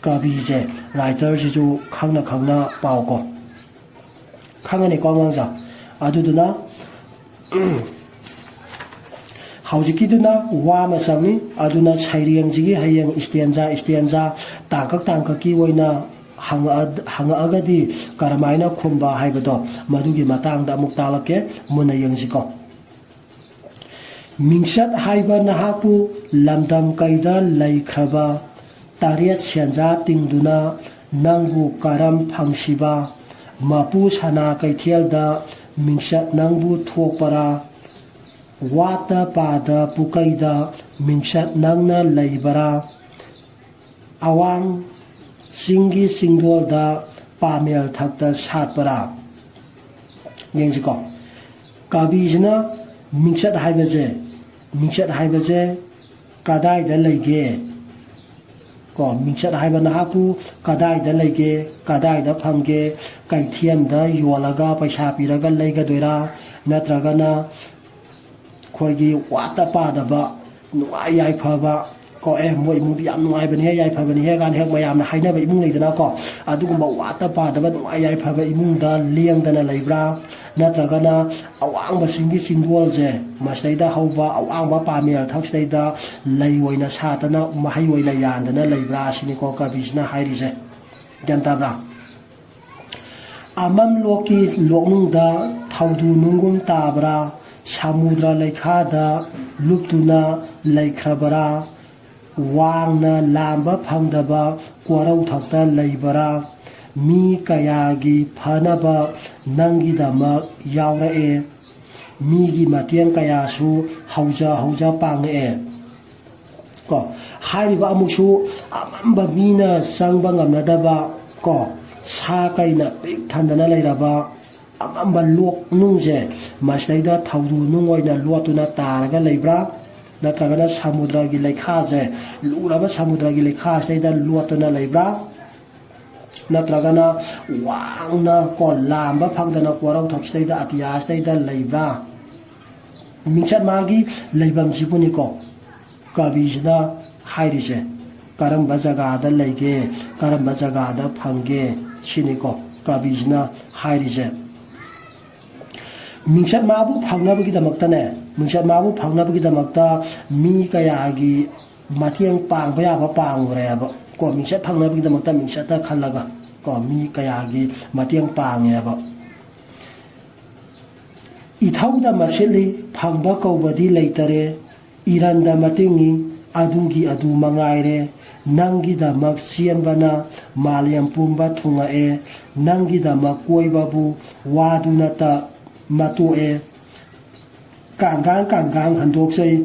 ꯀꯕꯤꯁꯦ, writer ꯁꯤꯁꯨ ꯈꯪꯅ ꯈꯪꯅ ꯄꯥꯎꯀꯣ꯫ ꯈꯪꯉꯅꯤꯀꯣ ꯑꯉꯥꯡꯁꯦ? ꯑꯗꯨꯗꯨꯅ ꯍꯧꯖꯤꯛꯀꯤꯗꯨꯅ ꯋꯥ ꯑꯃ ꯆꯪꯉꯤ꯫ ꯑꯗꯨꯅ ꯁꯩꯔꯦꯡꯁꯤꯒꯤ ꯍꯌꯦꯡ stanza stanza, ꯇꯥꯡꯀꯛ ꯇꯥꯡꯀꯛꯀꯤ ꯑꯣꯏꯅ ꯍꯪꯉꯛꯑ-, ꯍꯪꯉꯛꯑꯒꯗꯤ ꯀꯔꯝꯍꯥꯏꯅ ꯈꯨꯝꯕ ꯍꯥꯏꯕꯗꯣ, ꯃꯗꯨꯒꯤ ꯃꯇꯥꯡꯗ ꯑꯃꯨꯛ ꯇꯥꯛꯂꯛꯀꯦ, ꯃꯨꯟꯅ ꯌꯦꯡꯁꯤꯀꯣ꯫ ꯃꯤꯡꯆꯠ ꯍꯥꯏꯕ ꯅꯍꯥꯛꯄꯨ ꯂꯝꯗꯝ ꯀꯩꯗ ꯂꯩꯈ꯭ꯔꯕ, ꯇꯔꯦꯠ ꯁꯦꯟꯖꯥ ꯇꯤꯡꯗꯨꯅ ꯅꯪꯕꯨ ꯀꯔꯝ ꯐꯪꯁꯤꯕ? ꯃꯄꯨ ꯁꯅꯥ ꯀꯩꯊꯦꯜꯗ ꯃꯤꯡꯆꯠ ꯅꯪꯕꯨ ꯊꯣꯛꯄꯔꯥ? ꯋꯥꯠꯇ ꯄꯥꯗ ꯄꯨꯀꯩꯗ ꯃꯤꯡꯆꯠ ꯅꯪꯅ ꯂꯩꯕꯔꯥ? ꯑꯋꯥꯡ ꯆꯤꯡꯒꯤ ꯆꯤꯡꯗꯣꯜꯗ ꯄꯥꯃꯦꯜ ꯊꯛꯇ ꯁꯥꯠꯄꯔꯥ? ꯌꯦꯡꯁꯤꯀꯣ꯫ ꯀꯕꯤꯁꯤꯅ ꯃꯤꯡꯆꯠ ꯍꯥꯏꯕꯁꯦ, ꯃꯤꯡꯆꯠ ꯍꯥꯏꯕꯁꯦ ꯀꯗꯥꯏꯗ ꯂꯩꯒꯦ? ꯀꯣ, ꯃꯤꯡꯆꯠ ꯍꯥꯏꯕ ꯅꯍꯥꯛꯄꯨ ꯀꯗꯥꯏꯗ ꯂꯩꯒꯦ, ꯀꯗꯥꯏꯗ ꯐꯪꯒꯦ? ꯀꯩꯊꯦꯜꯗ ꯌꯣꯜꯂꯒ ꯄꯩꯁꯥ ꯄꯤꯔꯒ ꯂꯩꯒꯗꯣꯏꯔꯥ? ꯅꯠꯇ꯭ꯔꯒꯅ ꯑꯩꯈꯣꯏꯒꯤ ꯋꯥꯠꯇ ꯄꯥꯗꯕ, ꯅꯨꯡꯉꯥꯏ ꯌꯥꯏꯐꯕ, ꯀꯣ, ꯑꯦ, ꯃꯣꯏ ꯏꯃꯨꯡꯗꯤ ꯌꯥꯝ ꯅꯨꯡꯉꯥꯏꯕꯅꯤꯍꯦ, ꯌꯥꯏꯐꯕꯅꯤꯍꯦ ꯀꯥꯏꯅ ꯍꯦꯛ ꯃꯌꯥꯝꯅ ꯍꯥꯏꯅꯕ ꯏꯃꯨꯡ ꯂꯩꯗꯅꯀꯣ, ꯑꯗꯨꯒꯨꯝꯕ ꯋꯥꯠꯇ ꯄꯥꯗꯕ, ꯅꯨꯡꯉꯥꯏ ꯌꯥꯏꯐꯕ ꯏꯃꯨꯡꯗ ꯂꯦꯡꯗꯅ ꯂꯩꯕ꯭ꯔꯥ? ꯅꯠꯇ꯭ꯔꯒꯅ ꯑꯋꯥꯡꯕꯁꯤꯡꯒꯤ ꯆꯤꯡꯗꯣꯜꯁꯦ, ꯃꯁꯤꯗꯩꯗ ꯍꯧꯕ ꯑꯋꯥꯡꯕ ꯄꯥꯃꯦꯜ ꯊꯛꯁꯤꯗꯩꯗ ꯂꯩ ꯑꯣꯏꯅ ꯁꯥꯠꯇꯅ, ꯃꯍꯩ ꯑꯣꯏꯅ ꯌꯥꯟꯗꯅ ꯂꯩꯕ꯭ꯔꯥ ꯁꯤꯅꯤꯀꯣ ꯀꯕꯤꯁꯤꯅ ꯍꯥꯏꯔꯤꯁꯦ꯫ ꯒ꯭ꯌꯥꯟ ꯇꯥꯕ꯭ꯔꯥ? ꯑꯃꯝꯂꯣꯛꯀꯤ ꯂꯣꯛꯅꯨꯡꯗ ꯊꯧꯗꯨ ꯅꯨꯡꯒꯨꯝ ꯇꯥꯕ꯭ꯔꯥ? ꯁꯃꯨꯗ꯭ꯔ ꯂꯩꯈꯥꯗ ꯂꯨꯞꯇꯨꯅ ꯂꯩꯈ꯭ꯔꯕꯔꯥ? ꯋꯥꯡꯅ ꯂꯥꯝꯕ ꯐꯪꯗꯕ ꯀꯣꯔꯧꯊꯛꯇ ꯂꯩꯕꯔꯥ? ꯃꯤ ꯀꯌꯥꯒꯤ ꯐꯅꯕ ꯅꯪꯒꯤꯗꯃꯛ ꯌꯥꯎꯔꯛꯑꯦ꯫ ꯃꯤꯒꯤ ꯃꯇꯦꯡ ꯀꯌꯥꯁꯨ ꯍꯧꯖ ꯍꯧꯖ ꯄꯥꯡꯉꯛꯑꯦ꯫ ꯀꯣ, ꯍꯥꯏꯔꯤꯕ ꯑꯃꯨꯛꯁꯨ ꯑꯃꯝꯕ ꯃꯤꯅ ꯆꯪꯕ ꯉꯝꯅꯗꯕ, ꯀꯣ, ꯁꯥ ꯀꯩꯅ ꯄꯤꯛ ꯊꯟꯗꯅ ꯂꯩꯔꯕ ꯑꯃꯝꯕ ꯂꯣꯛꯅꯨꯡꯁꯦ, ꯃꯁꯤꯗꯩꯗ ꯊꯧꯗꯨ ꯅꯨꯡ ꯑꯣꯏꯅ ꯂꯣꯠꯇꯨꯅ ꯇꯥꯔꯒ ꯂꯩꯕ꯭ꯔꯥ? ꯅꯠꯇ꯭ꯔꯒꯅ ꯁꯃꯨꯗ꯭ꯔꯒꯤ ꯂꯩꯈꯥꯁꯦ, ꯂꯨꯔꯕ ꯁꯃꯨꯗ꯭ꯔꯒꯤ ꯂꯩꯈꯥꯁꯤꯗꯩꯗ ꯂꯣꯠꯇꯨꯅ ꯂꯩꯕ꯭ꯔꯥ? ꯅꯠꯇ꯭ꯔꯒꯅ ꯋꯥꯡꯅ, ꯀꯣ, ꯂꯥꯝꯕ ꯐꯪꯗꯅ ꯀꯣꯔꯧꯊꯛꯁꯤꯗꯩꯗ, ꯑꯇꯤꯌꯥꯁꯤꯗꯩꯗ ꯂꯩꯕ꯭ꯔꯥ? ꯃꯤꯡꯆꯠ ꯃꯥꯒꯤ ꯂꯩꯐꯝꯁꯤꯕꯨꯅꯤꯀꯣ ꯀꯕꯤꯁꯤꯅ ꯍꯥꯏꯔꯤꯁꯦ꯫ ꯀꯔꯝꯕ ꯖꯒꯥꯗ ꯂꯩꯒꯦ, ꯀꯔꯝꯕ ꯖꯒꯥꯗ ꯐꯪꯒꯦ, ꯁꯤꯅꯤꯀꯣ ꯀꯕꯤꯁꯤꯅ ꯍꯥꯏꯔꯤꯁꯦ꯫ ꯃꯤꯡꯆꯠ ꯃꯥꯕꯨ ꯐꯪꯅꯕꯒꯤꯗꯃꯛꯇꯅꯦ, ꯃꯤꯡꯆꯠ ꯃꯥꯕꯨ ꯐꯪꯅꯕꯒꯤꯗꯃꯛꯇ ꯃꯤ ꯀꯌꯥꯒꯤ ꯃꯇꯦꯡ ꯄꯥꯡꯕ ꯌꯥꯕ ꯄꯥꯡꯉꯨꯔꯦꯕ꯫ ꯀꯣ, ꯃꯤꯡꯆꯠ ꯐꯪꯅꯕꯒꯤꯗꯃꯛꯇ ꯃꯤꯡꯆꯠꯇ ꯈꯜꯂꯒ, ꯀꯣ, ꯃꯤ ꯀꯌꯥꯒꯤ ꯃꯇꯦꯡ ꯄꯥꯡꯉꯦꯕ꯫ ꯏꯊꯧꯗ ꯃꯁꯤꯠꯂꯤ, ꯐꯪꯕ ꯀꯧꯕꯗꯤ ꯂꯩꯇꯔꯦ꯫ ꯏꯔꯟꯗ ꯃꯇꯤꯡꯉꯤ, ꯑꯗꯨꯒꯤ ꯑꯗꯨ ꯃꯉꯥꯏꯔꯦ꯫ ꯅꯪꯒꯤꯗꯃꯛ ꯆꯦꯟꯕꯅ ꯃꯥꯂꯦꯝ ꯄꯨꯝꯕ ꯊꯨꯡꯉꯛꯑꯦ꯫ ꯅꯪꯒꯤꯗꯃꯛ ꯀꯣꯏꯕꯕꯨ ꯋꯥꯗꯨꯅꯇ ꯃꯇꯣꯛꯑꯦ꯫ ꯀꯥꯡꯒꯥꯡ ꯀꯥꯡꯒꯥꯡ ꯍꯟꯗꯣꯛꯆꯩ,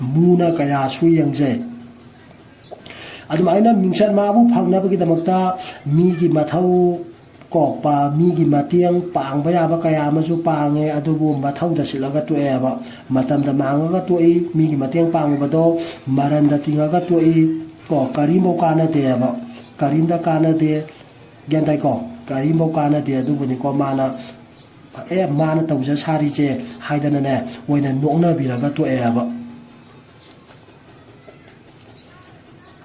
ꯃꯨꯅ ꯀꯌꯥꯁꯨ ꯌꯦꯡꯖꯩ꯫ ꯑꯗꯨꯃꯥꯏꯅ ꯃꯤꯡꯆꯠ ꯃꯥꯕꯨ ꯐꯪꯅꯕꯒꯤꯗꯃꯛꯇ ꯃꯤꯒꯤ ꯃꯊꯧ, ꯀꯣ, ꯄꯥ-, ꯃꯤꯒꯤ ꯃꯇꯦꯡ ꯄꯥꯡꯕ ꯌꯥꯕ ꯀꯌꯥ ꯑꯃꯁꯨ ꯄꯥꯡꯉꯦ, ꯑꯗꯨꯕꯨ ꯃꯊꯧꯗ ꯁꯤꯠꯂꯒ ꯇꯣꯛꯑꯦꯕ꯫ ꯃꯇꯝꯗ ꯃꯥꯡꯉꯒ ꯇꯣꯛꯏ, ꯃꯤꯒꯤ ꯃꯇꯦꯡ ꯄꯥꯡꯉꯨꯕꯗꯣ ꯃꯔꯟꯗ ꯇꯤꯡꯉꯒ ꯇꯣꯛꯏ, ꯀꯣ, ꯀꯔꯤꯝꯐꯥꯎ ꯀꯥꯟꯅꯗꯦꯕ꯫ ꯀꯔꯤꯝꯇ ꯀꯥꯟꯅꯗꯦ꯫ ꯒ꯭ꯌꯥꯟ ꯇꯥꯏꯀꯣ? ꯀꯔꯤꯝꯐꯥꯎ ꯀꯥꯟꯅꯗꯦ꯫ ꯑꯗꯨꯕꯨꯅꯤꯀꯣ ꯃꯥꯅ, "ꯑꯦ, ꯃꯥꯅ ꯇꯧꯖ ꯁꯥꯔꯤꯁꯦ" ꯍꯥꯏꯗꯅꯅꯦ, ꯑꯣꯏꯅ ꯅꯣꯛꯅꯕꯤꯔꯒ ꯇꯣꯛꯑꯦꯕ꯫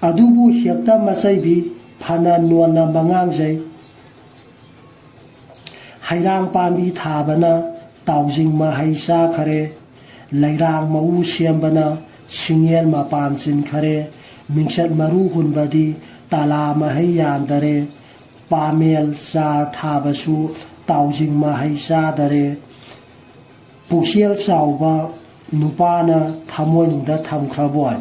ꯑꯗꯨꯕꯨ ꯍꯦꯛꯇ ꯃꯆꯩꯕꯤ ꯐꯅ ꯅꯣꯟꯅ ꯃꯉꯥꯡꯖꯩ꯫ ꯍꯩꯔꯥꯡ ꯄꯥꯝꯕꯤ ꯊꯥꯕꯅ ꯇꯥꯎꯖꯤꯡ ꯃꯍꯩ ꯆꯥꯈꯔꯦ, ꯂꯩꯔꯥꯡ ꯃꯎ ꯁꯦꯝꯕꯅ ꯁꯤꯡꯌꯦꯜ ꯃꯄꯥꯟ ꯆꯤꯟꯈꯔꯦ, ꯃꯤꯡꯆꯠ ꯃꯔꯨ ꯍꯨꯟꯕꯗꯤ ꯇꯥꯂꯥ ꯃꯍꯩ ꯌꯥꯟꯗꯔꯦ, ꯄꯥꯃꯦꯜ ꯆꯥꯔ ꯊꯥꯕꯁꯨ ꯇꯥꯎꯖꯤꯡ ꯃꯍꯩ ꯆꯥꯗꯔꯦ, ꯄꯨꯛꯆꯦꯜ ꯆꯥꯎꯕ ꯅꯨꯄꯥꯅ ꯊꯃꯣꯏꯅꯨꯡꯗ ꯊꯝꯈ꯭ꯔꯕꯣꯏ꯫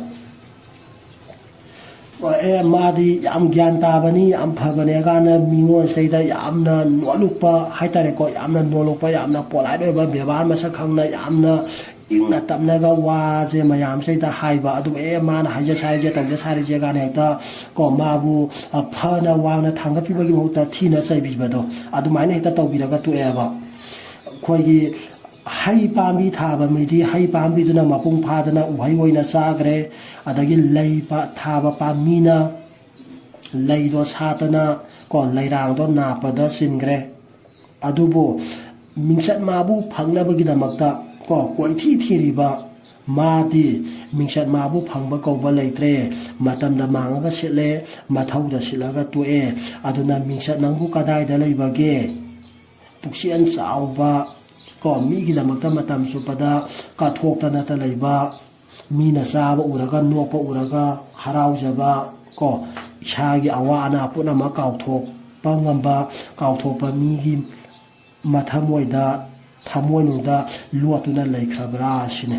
ꯑꯦ, ꯃꯥꯗꯤ ꯌꯥꯝ ꯒ꯭ꯌꯥꯟ ꯇꯥꯕꯅꯤ, ꯌꯥꯝ ꯐꯕꯅꯦ ꯀꯥꯏꯅ ꯃꯤꯉꯣꯟꯁꯤꯗꯩꯗ ꯌꯥꯝꯅ ꯅꯣꯠꯂꯨꯛꯄ ꯍꯥꯏꯇꯥꯔꯦꯀꯣ, ꯌꯥꯝꯅ ꯅꯣꯠꯂꯨꯛꯄ, ꯌꯥꯝꯅ ꯄꯣꯂꯥꯏꯠ ꯑꯣꯏꯕ, ꯕꯦꯕꯥꯔ ꯃꯁꯛ ꯈꯪꯅ ꯌꯥꯝꯅ ꯏꯪꯅ ꯇꯞꯅꯒ ꯋꯥꯁꯦ ꯃꯌꯥꯝꯁꯤꯗꯩꯗ ꯍꯥꯏꯕ꯫ ꯑꯗꯨꯒ ꯑꯦ, ꯃꯥꯅ ꯍꯥꯏꯖ ꯁꯥꯔꯤꯁꯦ, ꯇꯧꯖ ꯁꯥꯔꯤꯁꯦ ꯀꯥꯏꯅ ꯍꯦꯛꯇ ꯀꯣ, ꯃꯥꯕꯨ ꯑ, ꯐꯅ ꯋꯥꯡꯅ ꯊꯥꯡꯒꯠꯄꯤꯕꯒꯤ ꯃꯍꯨꯠꯇ ꯊꯤꯅ ꯆꯩꯕꯤꯕꯗꯣ, ꯑꯗꯨꯃꯥꯏꯅ ꯍꯦꯛꯇ ꯇꯧꯕꯤꯔꯒ ꯇꯣꯛꯑꯦꯕ꯫ ꯑꯩꯈꯣꯏꯒꯤ ꯍꯩ ꯄꯥꯝꯕꯤ ꯊꯥꯕ ꯃꯤꯗꯤ ꯍꯩ ꯄꯥꯝꯕꯤꯗꯨꯅ ꯃꯄꯨꯡ ꯐꯥꯗꯅ ꯎꯍꯩ ꯑꯣꯏꯅ ꯆꯥꯈ꯭ꯔꯦ꯫ ꯑꯗꯒꯤ ꯂꯩ ꯄꯥ-, ꯊꯥꯕ ꯄꯥꯝꯕꯤꯅ ꯂꯩꯗꯣ ꯁꯥꯠꯇꯅ ꯀꯣ, ꯂꯩꯔꯥꯡꯗꯣ ꯅꯥꯞꯄꯗ ꯆꯤꯟꯈ꯭ꯔꯦ꯫ ꯑꯗꯨꯕꯨ ꯃꯤꯡꯆꯠ ꯃꯥꯕꯨ ꯐꯪꯅꯕꯒꯤꯗꯃꯛꯇ ꯀꯣ, ꯀꯣꯏꯊꯤ ꯊꯤꯔꯤꯕ ꯃꯥꯗꯤ ꯃꯤꯡꯆꯠ ꯃꯥꯕꯨ ꯐꯪꯕ ꯀꯧꯕ ꯂꯩꯇ꯭ꯔꯦ꯫ ꯃꯇꯝꯗ ꯃꯥꯡꯉꯒ ꯁꯤꯠꯂꯦ, ꯃꯊꯧꯗ ꯁꯤꯠꯂꯒ ꯇꯣꯛꯑꯦ꯫ ꯑꯗꯨꯅ ꯃꯤꯡꯆꯠ ꯅꯪꯕꯨ ꯀꯗꯥꯏꯗ ꯂꯩꯕꯒꯦ? ꯄꯨꯛꯆꯦꯜ ꯆꯥꯎꯕ ꯀꯣ, ꯃꯤꯒꯤꯗꯃꯛꯇ ꯃꯇꯝ ꯆꯨꯞꯄꯗ ꯀꯠꯊꯣꯛꯇꯅꯇ ꯂꯩꯕ, ꯃꯤꯅ ꯆꯥꯕ ꯎꯔꯒ ꯅꯣꯛꯄ ꯎꯔꯒ ꯍꯔꯥꯎꯖꯕ ꯀꯣ, ꯏꯁꯥꯒꯤ ꯑꯋꯥ ꯑꯅꯥ ꯄꯨꯝꯅꯃꯛ ꯀꯥꯎꯊꯣꯛꯄ ꯉꯝꯕ, ꯀꯥꯎꯊꯣꯛꯄ ꯃꯤꯒꯤ ꯃꯊꯃꯣꯏꯗ, ꯊꯃꯣꯏꯅꯨꯡꯗ ꯂꯣꯠꯇꯨꯅ ꯂꯩꯈ꯭ꯔꯕ꯭ꯔꯥ ꯁꯤꯅꯤ꯫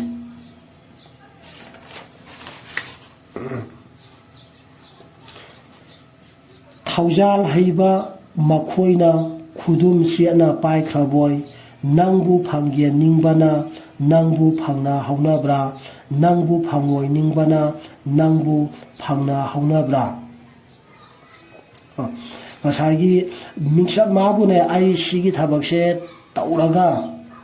ꯊꯧꯖꯥꯜ ꯍꯩꯕ ꯃꯈꯣꯏꯅ ꯈꯨꯗꯨꯝ ꯆꯦꯠꯅ ꯄꯥꯏꯈ꯭ꯔꯕꯣꯏ, ꯅꯪꯕꯨ ꯐꯪꯒꯦ ꯅꯤꯡꯕꯅ ꯅꯪꯕꯨ ꯐꯪꯅ ꯍꯧꯅꯕ꯭ꯔꯥ? ꯅꯪꯕꯨ ꯐꯪꯉꯣꯏ ꯅꯤꯡꯕꯅ ꯅꯪꯕꯨ ꯐꯪꯅ ꯍꯧꯅꯕ꯭ꯔꯥ? ꯑ, ꯉꯁꯥꯏꯒꯤ ꯃꯤꯡꯆꯠ ꯃꯥꯕꯨꯅꯦ, "ꯑꯩ ꯁꯤꯒꯤ ꯊꯕꯛꯁꯦ ꯇꯧꯔꯒ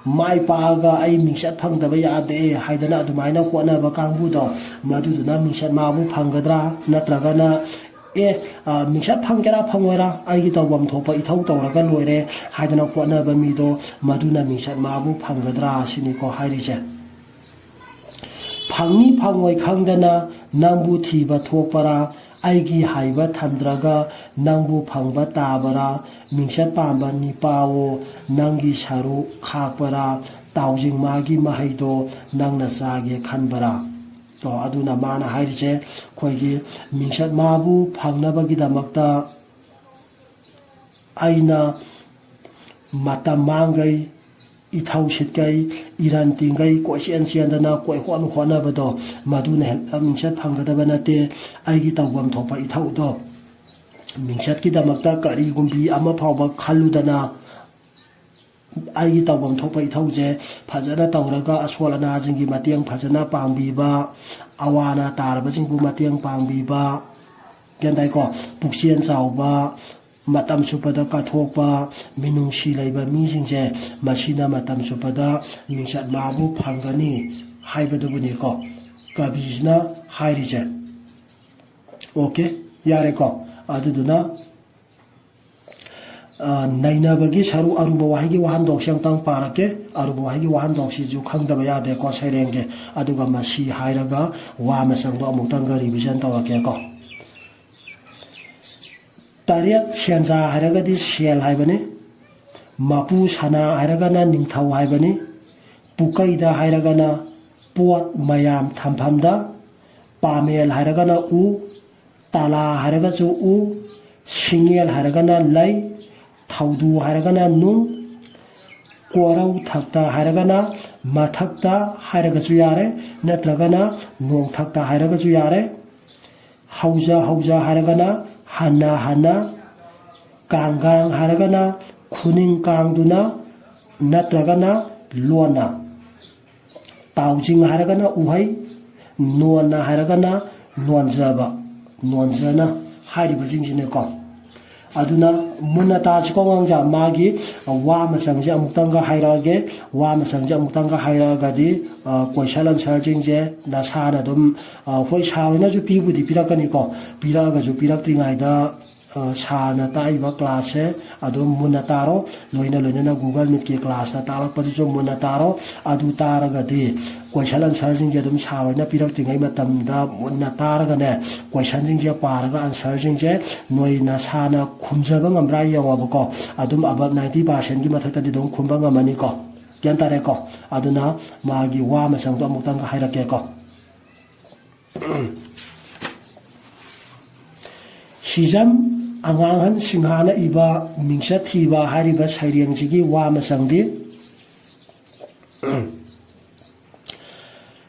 ꯃꯥꯏ ꯄꯥꯛꯑꯒ ꯑꯩ ꯃꯤꯡꯆꯠ ꯐꯪꯗꯕ ꯌꯥꯗꯦ" ꯍꯥꯏꯗꯅ ꯑꯗꯨꯃꯥꯏꯅ ꯍꯣꯠꯅꯕ ꯀꯥꯡꯕꯨꯗꯣ, ꯃꯗꯨꯗꯨꯅ ꯃꯤꯡꯆꯠ ꯃꯥꯕꯨ ꯐꯪꯒꯗ꯭ꯔꯥ? ꯅꯠꯇ꯭ꯔꯒꯅ, "ꯑꯦ, ꯑ, ꯃꯤꯡꯆꯠ ꯐꯪꯒꯦꯔꯥ ꯐꯪꯉꯣꯏꯔꯥ, ꯑꯩꯒꯤ ꯇꯧꯐꯝ ꯊꯣꯛꯄ ꯏꯊꯧ ꯇꯧꯔꯒ ꯂꯣꯏꯔꯦ" ꯍꯥꯏꯗꯅ ꯍꯣꯠꯅꯕ ꯃꯤꯗꯣ, ꯃꯗꯨꯅ ꯃꯤꯡꯆꯠ ꯃꯥꯕꯨ ꯐꯪꯒꯗ꯭ꯔꯥ ꯁꯤꯅꯤꯀꯣ ꯍꯥꯏꯔꯤꯁꯦ꯫ ꯐꯪꯅꯤ ꯐꯪꯉꯣꯏ ꯈꯪꯗꯅ ꯅꯪꯕꯨ ꯊꯤꯕ ꯊꯣꯛꯄꯔꯥ? ꯑꯩꯒꯤ ꯍꯥꯏꯕ ꯊꯝꯗ꯭ꯔꯒ ꯅꯪꯕꯨ ꯐꯪꯕ ꯇꯥꯕꯔꯥ? ꯃꯤꯡꯆꯠ ꯄꯥꯝꯕ ꯅꯤꯄꯥꯋꯣ, ꯅꯪꯒꯤ ꯁꯔꯨ ꯈꯥꯛꯄꯔꯥ? ꯇꯥꯎꯖꯤꯡ ꯃꯥꯒꯤ ꯃꯍꯩꯗꯣ ꯅꯪꯅ ꯆꯥꯒꯦ ꯈꯟꯕꯔꯥ? ꯀꯣ, ꯑꯗꯨꯅ ꯃꯥꯅ ꯍꯥꯏꯔꯤꯁꯦ, ꯑꯩꯈꯣꯏꯒꯤ ꯃꯤꯡꯆꯠ ꯃꯥꯕꯨ ꯐꯪꯅꯕꯒꯤꯗꯃꯛꯇ ꯑꯩꯅ ꯃꯇꯝ ꯃꯥꯡꯈꯩ, ꯏꯊꯧ ꯁꯤꯠꯈꯩ, ꯏꯔꯟ ꯇꯤꯡꯈꯩ, ꯀꯣꯏꯆꯦꯟ ꯆꯦꯟꯗꯅ ꯀꯣꯏꯍꯣꯠ ꯍꯣꯠꯅꯕꯗꯣ, ꯃꯗꯨꯅ ꯍꯦꯛꯇ ꯃꯤꯡꯆꯠ ꯐꯪꯒꯗꯕ ꯅꯠꯇꯦ꯫ ꯑꯩꯒꯤ ꯇꯧꯐꯝ ꯊꯣꯛꯄ ꯏꯊꯧꯗꯣ, ꯃꯤꯡꯆꯠꯀꯤꯗꯃꯛꯇ ꯀꯔꯤꯒꯨꯝꯕꯤ ꯑꯃ ꯐꯥꯎꯕ ꯈꯜꯂꯨꯗꯅ, ꯑꯩꯒꯤ ꯇꯧꯐꯝ ꯊꯣꯛꯄ ꯏꯊꯧꯁꯦ ꯐꯖꯅ ꯇꯧꯔꯒ, ꯑꯁꯣꯜ ꯑꯅꯥꯁꯤꯡꯒꯤ ꯃꯇꯦꯡ ꯐꯖꯅ ꯄꯥꯡꯕꯤꯕ, ꯑꯋꯥ ꯑꯅꯥ ꯇꯥꯔꯕꯁꯤꯡꯕꯨ ꯃꯇꯦꯡ ꯄꯥꯡꯕꯤꯕ, ꯒ꯭ꯌꯥꯟ ꯇꯥꯏꯀꯣ? ꯄꯨꯛꯆꯦꯜ ꯆꯥꯎꯕ, ꯃꯇꯝ ꯆꯨꯞꯄꯗ ꯀꯠꯊꯣꯛꯄ, ꯃꯤꯅꯨꯡꯁꯤ ꯂꯩꯕ ꯃꯤꯁꯤꯡꯁꯦ, ꯃꯁꯤꯅ ꯃꯇꯝ ꯆꯨꯞꯄꯗ ꯃꯤꯡꯆꯠ ꯃꯥꯕꯨ ꯐꯪꯒꯅꯤ ꯍꯥꯏꯕꯗꯨꯕꯨꯅꯤꯀꯣ ꯀꯕꯤꯁꯤꯅ ꯍꯥꯏꯔꯤꯁꯦ꯫ ꯑꯣꯀꯦ, ꯌꯥꯔꯦꯀꯣ? ꯑꯗꯨꯗꯨꯅ, ꯑ, ꯅꯩꯅꯕꯒꯤ ꯁꯔꯨꯛ, ꯑꯔꯨꯕ ꯋꯥꯍꯩꯒꯤ ꯋꯥꯍꯟꯊꯣꯛꯁꯦ ꯑꯃꯨꯛꯇꯪ ꯄꯥꯔꯛꯀꯦ꯫ ꯑꯔꯨꯕ ꯋꯥꯍꯩꯒꯤ ꯋꯥꯍꯟꯊꯣꯛꯁꯤꯁꯨ ꯈꯪꯗꯕ ꯌꯥꯗꯦꯀꯣ, ꯁꯩꯔꯦꯡꯒꯤ꯫ ꯑꯗꯨꯒ ꯃꯁꯤ ꯍꯥꯏꯔꯒ ꯋꯥ ꯃꯆꯪꯗꯣ ꯑꯃꯨꯛꯇꯪꯒ ꯔꯤꯚꯤꯖꯟ ꯇꯧꯔꯛꯀꯦꯀꯣ꯫ ꯇꯔꯦꯠ ꯁꯦꯟꯖꯥ ꯍꯥꯏꯔꯒꯗꯤ ꯁꯦꯜ ꯍꯥꯏꯕꯅꯤ꯫ ꯃꯄꯨ ꯁꯅꯥ ꯍꯥꯏꯔꯒꯅ ꯅꯤꯡꯊꯧ ꯍꯥꯏꯕꯅꯤ꯫ ꯄꯨꯀꯩꯗ ꯍꯥꯏꯔꯒꯅ ꯄꯣꯠ ꯃꯌꯥꯝ ꯊꯝꯐꯝꯗ꯫ ꯄꯥꯃꯦꯜ ꯍꯥꯏꯔꯒꯅ ꯎ꯫ ꯇꯥꯂꯥ ꯍꯥꯏꯔꯒꯁꯨ ꯎ꯫ ꯁꯤꯡꯉꯦꯜ ꯍꯥꯏꯔꯒꯅ ꯂꯩ꯫ ꯊꯧꯗꯨ ꯍꯥꯏꯔꯒꯅ ꯅꯨꯡ꯫ ꯀꯣꯔꯧ ꯊꯛꯇ ꯍꯥꯏꯔꯒꯅ ꯃꯊꯛꯇ ꯍꯥꯏꯔꯒꯁꯨ ꯌꯥꯔꯦ, ꯅꯠꯇ꯭ꯔꯒꯅ ꯅꯣꯡꯊꯛꯇ ꯍꯥꯏꯔꯒꯁꯨ ꯌꯥꯔꯦ꯫ ꯍꯧꯖ ꯍꯧꯖ ꯍꯥꯏꯔꯒꯅ ꯍꯟꯅ ꯍꯟꯅ꯫ ꯀꯥꯡꯒꯥꯡ ꯍꯥꯏꯔꯒꯅ ꯈꯨꯅꯤꯡ ꯀꯥꯡꯗꯨꯅ ꯅꯠꯇ꯭ꯔꯒꯅ ꯂꯣꯟꯅ꯫ ꯇꯥꯎꯖꯤꯡ ꯍꯥꯏꯔꯒꯅ ꯎꯍꯩ, ꯅꯣꯟꯅ ꯍꯥꯏꯔꯒꯅ ꯅꯣꯟꯖꯕ, ꯅꯣꯟꯖꯅ ꯍꯥꯏꯔꯤꯕꯁꯤꯡꯁꯤꯅꯦꯀꯣ꯫ ꯑꯗꯨꯅ ꯃꯨꯟꯅ ꯇꯥꯁꯤꯀꯣ ꯑꯉꯥꯡꯁꯥ, ꯃꯥꯒꯤ ꯋꯥ ꯃꯆꯪꯁꯦ ꯑꯃꯨꯛꯇꯪꯒ ꯍꯥꯏꯔꯛꯑꯒꯦ꯫ ꯋꯥ ꯃꯆꯪꯁꯦ ꯑꯃꯨꯛꯇꯪꯒ ꯍꯥꯏꯔꯛꯑꯒꯗꯤ, ꯑ, ꯀꯣꯏꯁꯟ ꯑꯟꯁꯔꯁꯤꯡꯁꯦ ꯅꯁꯥꯅ ꯑꯗꯨꯝ, ꯑ, ꯍꯣꯏ, ꯁꯥꯔ ꯍꯣꯏꯅꯁꯨ ꯄꯤꯕꯨꯗꯤ ꯄꯤꯔꯛꯀꯅꯤꯀꯣ, ꯄꯤꯔꯛꯑꯒꯁꯨ ꯄꯤꯔꯛꯇ꯭ꯔꯤꯉꯩꯗ ꯁꯥꯔꯅ ꯇꯥꯛꯏꯕ ꯀ꯭ꯂꯥꯁꯁꯦ ꯑꯗꯨꯝ ꯃꯨꯟꯅ ꯇꯥꯔꯣ꯫ ꯂꯣꯏꯅ ꯂꯣꯏꯅꯅ Google Meetꯀꯤ ꯀ꯭ꯂꯥꯁꯇ ꯇꯥꯛꯂꯛꯄꯗꯨꯁꯨ ꯃꯨꯟꯅ ꯇꯥꯔꯣ꯫ ꯑꯗꯨ ꯇꯥꯔꯒꯗꯤ ꯀꯣꯏꯁꯟ ꯑꯟꯁꯔꯁꯤꯡꯁꯦ ꯑꯗꯨꯝ ꯁꯥꯔ ꯍꯣꯏꯅ ꯄꯤꯔꯛꯇ꯭ꯔꯤꯉꯩ ꯃꯇꯝꯗ ꯃꯨꯟꯅ ꯇꯥꯔꯒꯅꯦ, ꯀꯣꯏꯁꯟꯁꯤꯡꯁꯦ ꯄꯥꯔꯒ ꯑꯟꯁꯔꯁꯤꯡꯁꯦ ꯅꯣꯏ ꯅꯁꯥꯅ ꯈꯨꯝꯖꯕ ꯉꯝꯕ꯭ꯔꯥ ꯌꯦꯡꯉꯣꯕꯀꯣ꯫ ꯑꯗꯨꯝ ꯑꯕꯞ ꯅꯥꯏꯟꯇꯤ ꯄꯥꯔꯁꯦꯟꯒꯤ ꯃꯊꯛꯇꯗꯤ ꯑꯗꯨꯝ ꯈꯨꯝꯕ ꯉꯝꯃꯅꯤꯀꯣ꯫ ꯒ꯭ꯌꯥꯟ ꯇꯥꯔꯦꯀꯣ? ꯑꯗꯨꯅ ꯃꯥꯒꯤ ꯋꯥ ꯃꯆꯪꯗꯣ ꯑꯃꯨꯛꯇꯪꯒ ꯍꯥꯏꯔꯛꯀꯦꯀꯣ꯫ ꯍꯤꯖꯝ ꯑꯉꯥꯡꯍꯟ ꯁꯤꯡꯍꯥꯅ ꯏꯕ ꯃꯤꯡꯆꯠ ꯊꯤꯕ ꯍꯥꯏꯔꯤꯕ ꯁꯩꯔꯦꯡꯁꯤꯒꯤ ꯋꯥ ꯃꯆꯪꯗꯤ,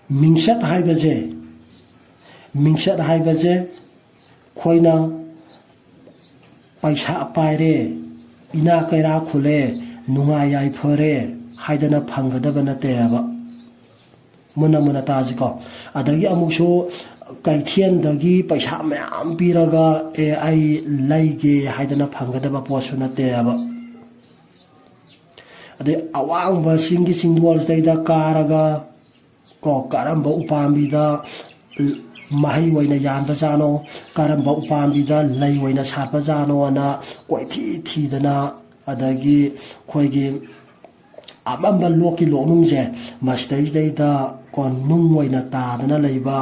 ꯃꯤꯡꯆꯠ ꯍꯥꯏꯕꯁꯦ, ꯃꯤꯡꯆꯠ ꯍꯥꯏꯕꯁꯦ ꯑꯩꯈꯣꯏꯅ ꯄꯩꯁꯥ ꯄꯥꯏꯔꯦ, ꯏꯅꯥ ꯀꯩꯔꯥ ꯈꯨꯜꯂꯦ, ꯅꯨꯡꯉꯥꯏ ꯌꯥꯏꯐꯔꯦ ꯍꯥꯏꯗꯅ ꯐꯪꯒꯗꯕ ꯅꯠꯇꯦꯕ꯫ ꯃꯨꯟꯅ ꯃꯨꯟꯅ ꯇꯥꯁꯤꯀꯣ꯫ ꯑꯗꯒꯤ ꯑꯃꯨꯛꯁꯨ ꯀꯩꯊꯦꯜꯗꯒꯤ ꯄꯩꯁꯥ ꯃꯌꯥꯝ ꯄꯤꯔꯒ, "ꯑꯦ, ꯑꯩ ꯂꯩꯒꯦ" ꯍꯥꯏꯗꯅ ꯐꯪꯒꯗꯕ ꯄꯣꯠꯁꯨ ꯅꯠꯇꯦꯕ꯫ ꯑꯗꯩ ꯑꯋꯥꯡꯕ ꯆꯤꯡꯒꯤ ꯆꯤꯡꯗꯣꯜꯁꯤꯗꯩꯗ ꯀꯥꯔꯒ ꯀꯣ, ꯀꯔꯝꯕ ꯎꯄꯥꯝꯕꯤꯗ ꯃꯍꯩ ꯑꯣꯏꯅ ꯌꯥꯟꯕꯖꯥꯠꯅꯣ, ꯀꯔꯝꯕ ꯎꯄꯥꯝꯕꯤꯗ ꯂꯩ ꯑꯣꯏꯅ ꯁꯥꯠꯄꯖꯥꯠꯅꯣꯅ ꯀꯣꯏꯊꯤ ꯊꯤꯗꯅ, ꯑꯗꯒꯤ ꯑꯩꯈꯣꯏꯒꯤ ꯑꯃꯝꯕ ꯂꯣꯛꯀꯤ ꯂꯣꯛꯅꯨꯡꯁꯦ, ꯃꯁꯤꯗꯩꯁꯤꯗꯩꯗ ꯀꯣ, ꯅꯨꯡ ꯑꯣꯏꯅ ꯇꯥꯗꯅ ꯂꯩꯕ,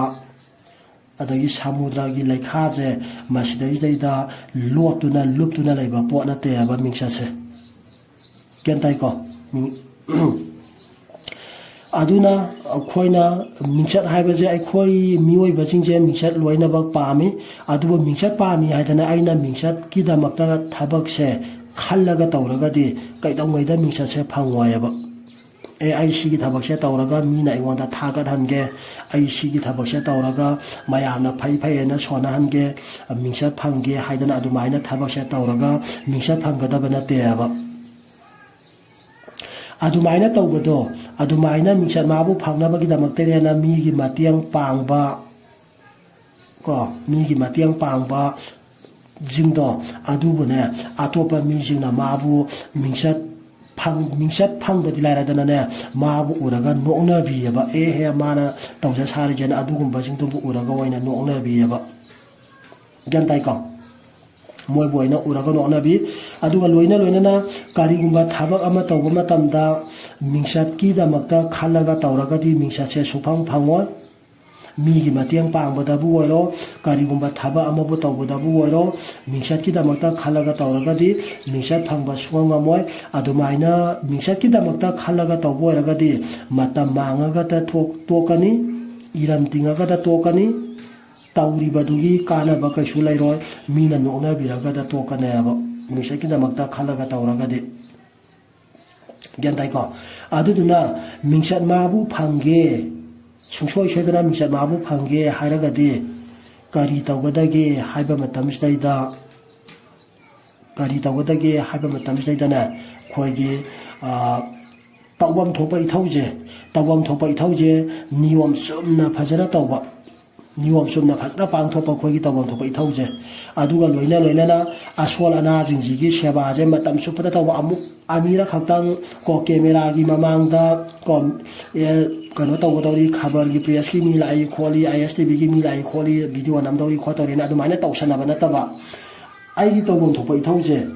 ꯑꯗꯒꯤ ꯁꯃꯨꯗ꯭ꯔꯒꯤ ꯂꯩꯈꯥꯁꯦ ꯃꯁꯤꯗꯩꯁꯤꯗꯩꯗ ꯂꯣꯠꯇꯨꯅ ꯂꯨꯞꯇꯨꯅ ꯂꯩꯕ ꯄꯣꯠ ꯅꯠꯇꯦꯕ ꯃꯤꯡꯆꯠꯁꯦ꯫ ꯒ꯭ꯌꯥꯟ ꯇꯥꯏꯀꯣ? ꯎꯝ꯫ ꯑꯗꯨꯅ ꯑꯩꯈꯣꯏꯅ ꯃꯤꯡꯆꯠ ꯍꯥꯏꯕꯁꯦ, ꯑꯩꯈꯣꯏ ꯃꯤꯑꯣꯏꯕꯁꯤꯡꯁꯦ ꯃꯤꯡꯆꯠ ꯂꯣꯏꯅꯃꯛ ꯄꯥꯝꯃꯤ꯫ ꯑꯗꯨꯕꯨ ꯃꯤꯡꯆꯠ ꯄꯥꯝꯃꯤ ꯍꯥꯏꯗꯅ ꯑꯩꯅ ꯃꯤꯡꯆꯠꯀꯤꯗꯃꯛꯇ ꯊꯕꯛꯁꯦ ꯈꯜꯂꯒ ꯇꯧꯔꯒꯗꯤ ꯀꯩꯗꯧꯉꯩꯗ ꯃꯤꯡꯆꯠꯁꯦ ꯐꯪꯉꯣꯏꯕ꯫ "ꯑꯦ, ꯑꯩ ꯁꯤꯒꯤ ꯊꯕꯛꯁꯦ ꯇꯧꯔꯒ ꯃꯤꯅ ꯑꯩꯉꯣꯟꯗ ꯊꯥꯒꯠꯍꯟꯒꯦ, ꯑꯩ ꯁꯤꯒꯤ ꯊꯕꯛꯁꯦ ꯇꯧꯔꯒ ꯃꯌꯥꯝꯅ ꯐꯩ ꯐꯩ ꯍꯥꯏꯅ ꯁꯣꯟꯅꯍꯟꯒꯦ, ꯃꯤꯡꯆꯠ ꯐꯪꯒꯦ" ꯍꯥꯏꯗꯅ ꯑꯗꯨꯃꯥꯏꯅ ꯊꯕꯛꯁꯦ ꯇꯧꯔꯒ ꯃꯤꯡꯆꯠ ꯐꯪꯒꯗꯕ ꯅꯠꯇꯦꯕ꯫ ꯑꯗꯨꯃꯥꯏꯅ ꯇꯧꯕꯗꯣ, ꯑꯗꯨꯃꯥꯏꯅ ꯃꯤꯡꯆꯠ ꯃꯥꯕꯨ ꯐꯪꯅꯕꯒꯤꯗꯃꯛꯇꯅꯦꯅ ꯃꯤꯒꯤ ꯃꯇꯦꯡ ꯄꯥꯡꯕ, ꯀꯣ, ꯃꯤꯒꯤ ꯃꯇꯦꯡ ꯄꯥꯡꯕꯁꯤꯡꯗꯣ, ꯑꯗꯨꯕꯨꯅꯦ, ꯑꯇꯣꯞꯄ ꯃꯤꯁꯤꯡꯅ ꯃꯥꯕꯨ ꯃꯤꯡꯆꯠ ꯐꯪ-, ꯃꯤꯡꯆꯠ ꯐꯪꯕꯗꯤ ꯂꯥꯏꯔꯗꯅꯅꯦ, ꯃꯥꯕꯨ ꯎꯔꯒ ꯅꯣꯛꯅꯕꯤꯑꯕ꯫ "ꯑꯦ ꯍꯦ, ꯃꯥꯅ ꯇꯧꯖ ꯁꯥꯔꯤꯁꯦꯅ" ꯑꯗꯨꯒꯨꯝꯕꯁꯤꯡꯗꯨꯕꯨ ꯎꯔꯒ ꯑꯣꯏꯅ ꯅꯣꯛꯅꯕꯤꯑꯕ꯫ ꯒ꯭ꯌꯥꯟ ꯇꯥꯏꯀꯣ? ꯃꯣꯏꯕꯨ ꯑꯣꯏꯅ ꯎꯔꯒ ꯅꯣꯛꯅꯕꯤ꯫ ꯑꯗꯨꯒ ꯂꯣꯏꯅ ꯂꯣꯏꯅꯅ ꯀꯔꯤꯒꯨꯝꯕ ꯊꯕꯛ ꯑꯃ ꯇꯧꯕ ꯃꯇꯝꯗ ꯃꯤꯡꯆꯠꯀꯤꯗꯃꯛꯇ ꯈꯜꯂꯒ ꯇꯧꯔꯒꯗꯤ ꯃꯤꯡꯆꯠꯁꯦ ꯁꯨꯐꯪ ꯐꯪꯉꯣꯏ꯫ ꯃꯤꯒꯤ ꯃꯇꯦꯡ ꯄꯥꯡꯕꯗꯕꯨ ꯑꯣꯏꯔꯣ, ꯀꯔꯤꯒꯨꯝꯕ ꯊꯕꯛ ꯑꯃꯕꯨ ꯇꯧꯕꯗꯕꯨ ꯑꯣꯏꯔꯣ, ꯃꯤꯡꯆꯠꯀꯤꯗꯃꯛꯇ ꯈꯜꯂꯒ ꯇꯧꯔꯒꯗꯤ ꯃꯤꯡꯆꯠ ꯐꯪꯕ ꯁꯨꯡꯉꯝ ꯉꯝꯃꯣꯏ꯫ ꯑꯗꯨꯃꯥꯏꯅ ꯃꯤꯡꯆꯠꯀꯤꯗꯃꯛꯇ ꯈꯜꯂꯒ ꯇꯧꯕ ꯑꯣꯏꯔꯒꯗꯤ ꯃꯇꯝ ꯃꯥꯡꯉꯒꯇ ꯊꯣꯛ-, ꯇꯣꯛꯀꯅꯤ, ꯏꯔꯟ ꯇꯤꯡꯉꯒꯇ ꯇꯣꯛꯀꯅꯤ꯫ ꯇꯧꯔꯤꯕꯗꯨꯒꯤ ꯀꯥꯟꯅꯕ ꯀꯩꯁꯨ ꯂꯩꯔꯣꯏ, ꯃꯤꯅ ꯅꯣꯛꯅꯕꯤꯔꯒꯗ ꯇꯣꯛꯀꯅꯦꯕ, ꯃꯤꯡꯆꯠꯀꯤꯗꯃꯛꯇ ꯈꯜꯂꯒ ꯇꯧꯔꯒꯗꯤ꯫ ꯒ꯭ꯌꯥꯟ ꯇꯥꯏꯀꯣ? ꯑꯗꯨꯗꯨꯅ ꯃꯤꯡꯆꯠ ꯃꯥꯕꯨ ꯐꯪꯒꯦ, ꯁꯨꯡꯁꯣꯏ ꯁꯣꯏꯗꯅ ꯃꯤꯡꯆꯠ ꯃꯥꯕꯨ ꯐꯪꯒꯦ ꯍꯥꯏꯔꯒꯗꯤ ꯀꯔꯤ ꯇꯧꯒꯗꯒꯦ ꯍꯥꯏꯕ ꯃꯇꯝꯁꯤꯗꯩꯗ, ꯀꯔꯤ ꯇꯧꯒꯗꯒꯦ ꯍꯥꯏꯕ ꯃꯇꯝꯁꯤꯗꯩꯗꯅꯦ, ꯑꯩꯈꯣꯏꯒꯤ, ꯑ, ꯇꯧꯐꯝ ꯊꯣꯛꯄ ꯏꯊꯧꯁꯦ, ꯇꯧꯐꯝ ꯊꯣꯛꯄ ꯏꯊꯧꯁꯦ ꯅꯤꯌꯣꯝ ꯆꯨꯝꯅ ꯐꯖꯅ ꯇꯧꯕ, ꯅꯤꯌꯣꯝ ꯆꯨꯝꯅ ꯐꯖꯅ ꯄꯥꯡꯊꯣꯛꯄ ꯑꯩꯈꯣꯏꯒꯤ ꯇꯧꯐꯝ ꯊꯣꯛꯄ ꯏꯊꯧꯁꯦ꯫ ꯑꯗꯨꯒ ꯂꯣꯏꯅ ꯂꯣꯏꯅꯅ ꯑꯁꯣꯜ ꯑꯅꯥꯁꯤꯡꯁꯤꯒꯤ ꯁꯦꯕꯥꯁꯦ ꯃꯇꯝ ꯆꯨꯞꯄꯗ ꯇꯧꯕ, ꯑꯃꯨꯛ ꯑꯅꯤꯔꯛ ꯈꯛꯇꯪ ꯀꯣ ꯀꯦꯃꯦꯔꯥꯒꯤ ꯃꯃꯥꯡꯗ ꯀꯣ, ꯑꯦ, ꯀꯩꯅꯣ ꯇꯧꯒꯗꯧꯔꯤ, ꯈꯕꯔꯒꯤ ꯄ꯭ꯔꯦꯁꯀꯤ ꯃꯤ ꯂꯥꯛꯏ ꯈꯣꯠꯂꯤ, ISTVꯒꯤ ꯃꯤ ꯂꯥꯛꯏ ꯈꯣꯠꯂꯤ, ꯚꯤꯗꯤꯑꯣ ꯅꯝꯗꯧꯔꯤ ꯈꯣꯠꯇꯧꯔꯤꯅ ꯑꯗꯨꯃꯥꯏꯅ ꯇꯧꯁꯟꯅꯕ ꯅꯠꯇꯕ, ꯑꯩꯒꯤ ꯇꯧꯐꯝ ꯊꯣꯛꯄ ꯏꯊꯧꯁꯦ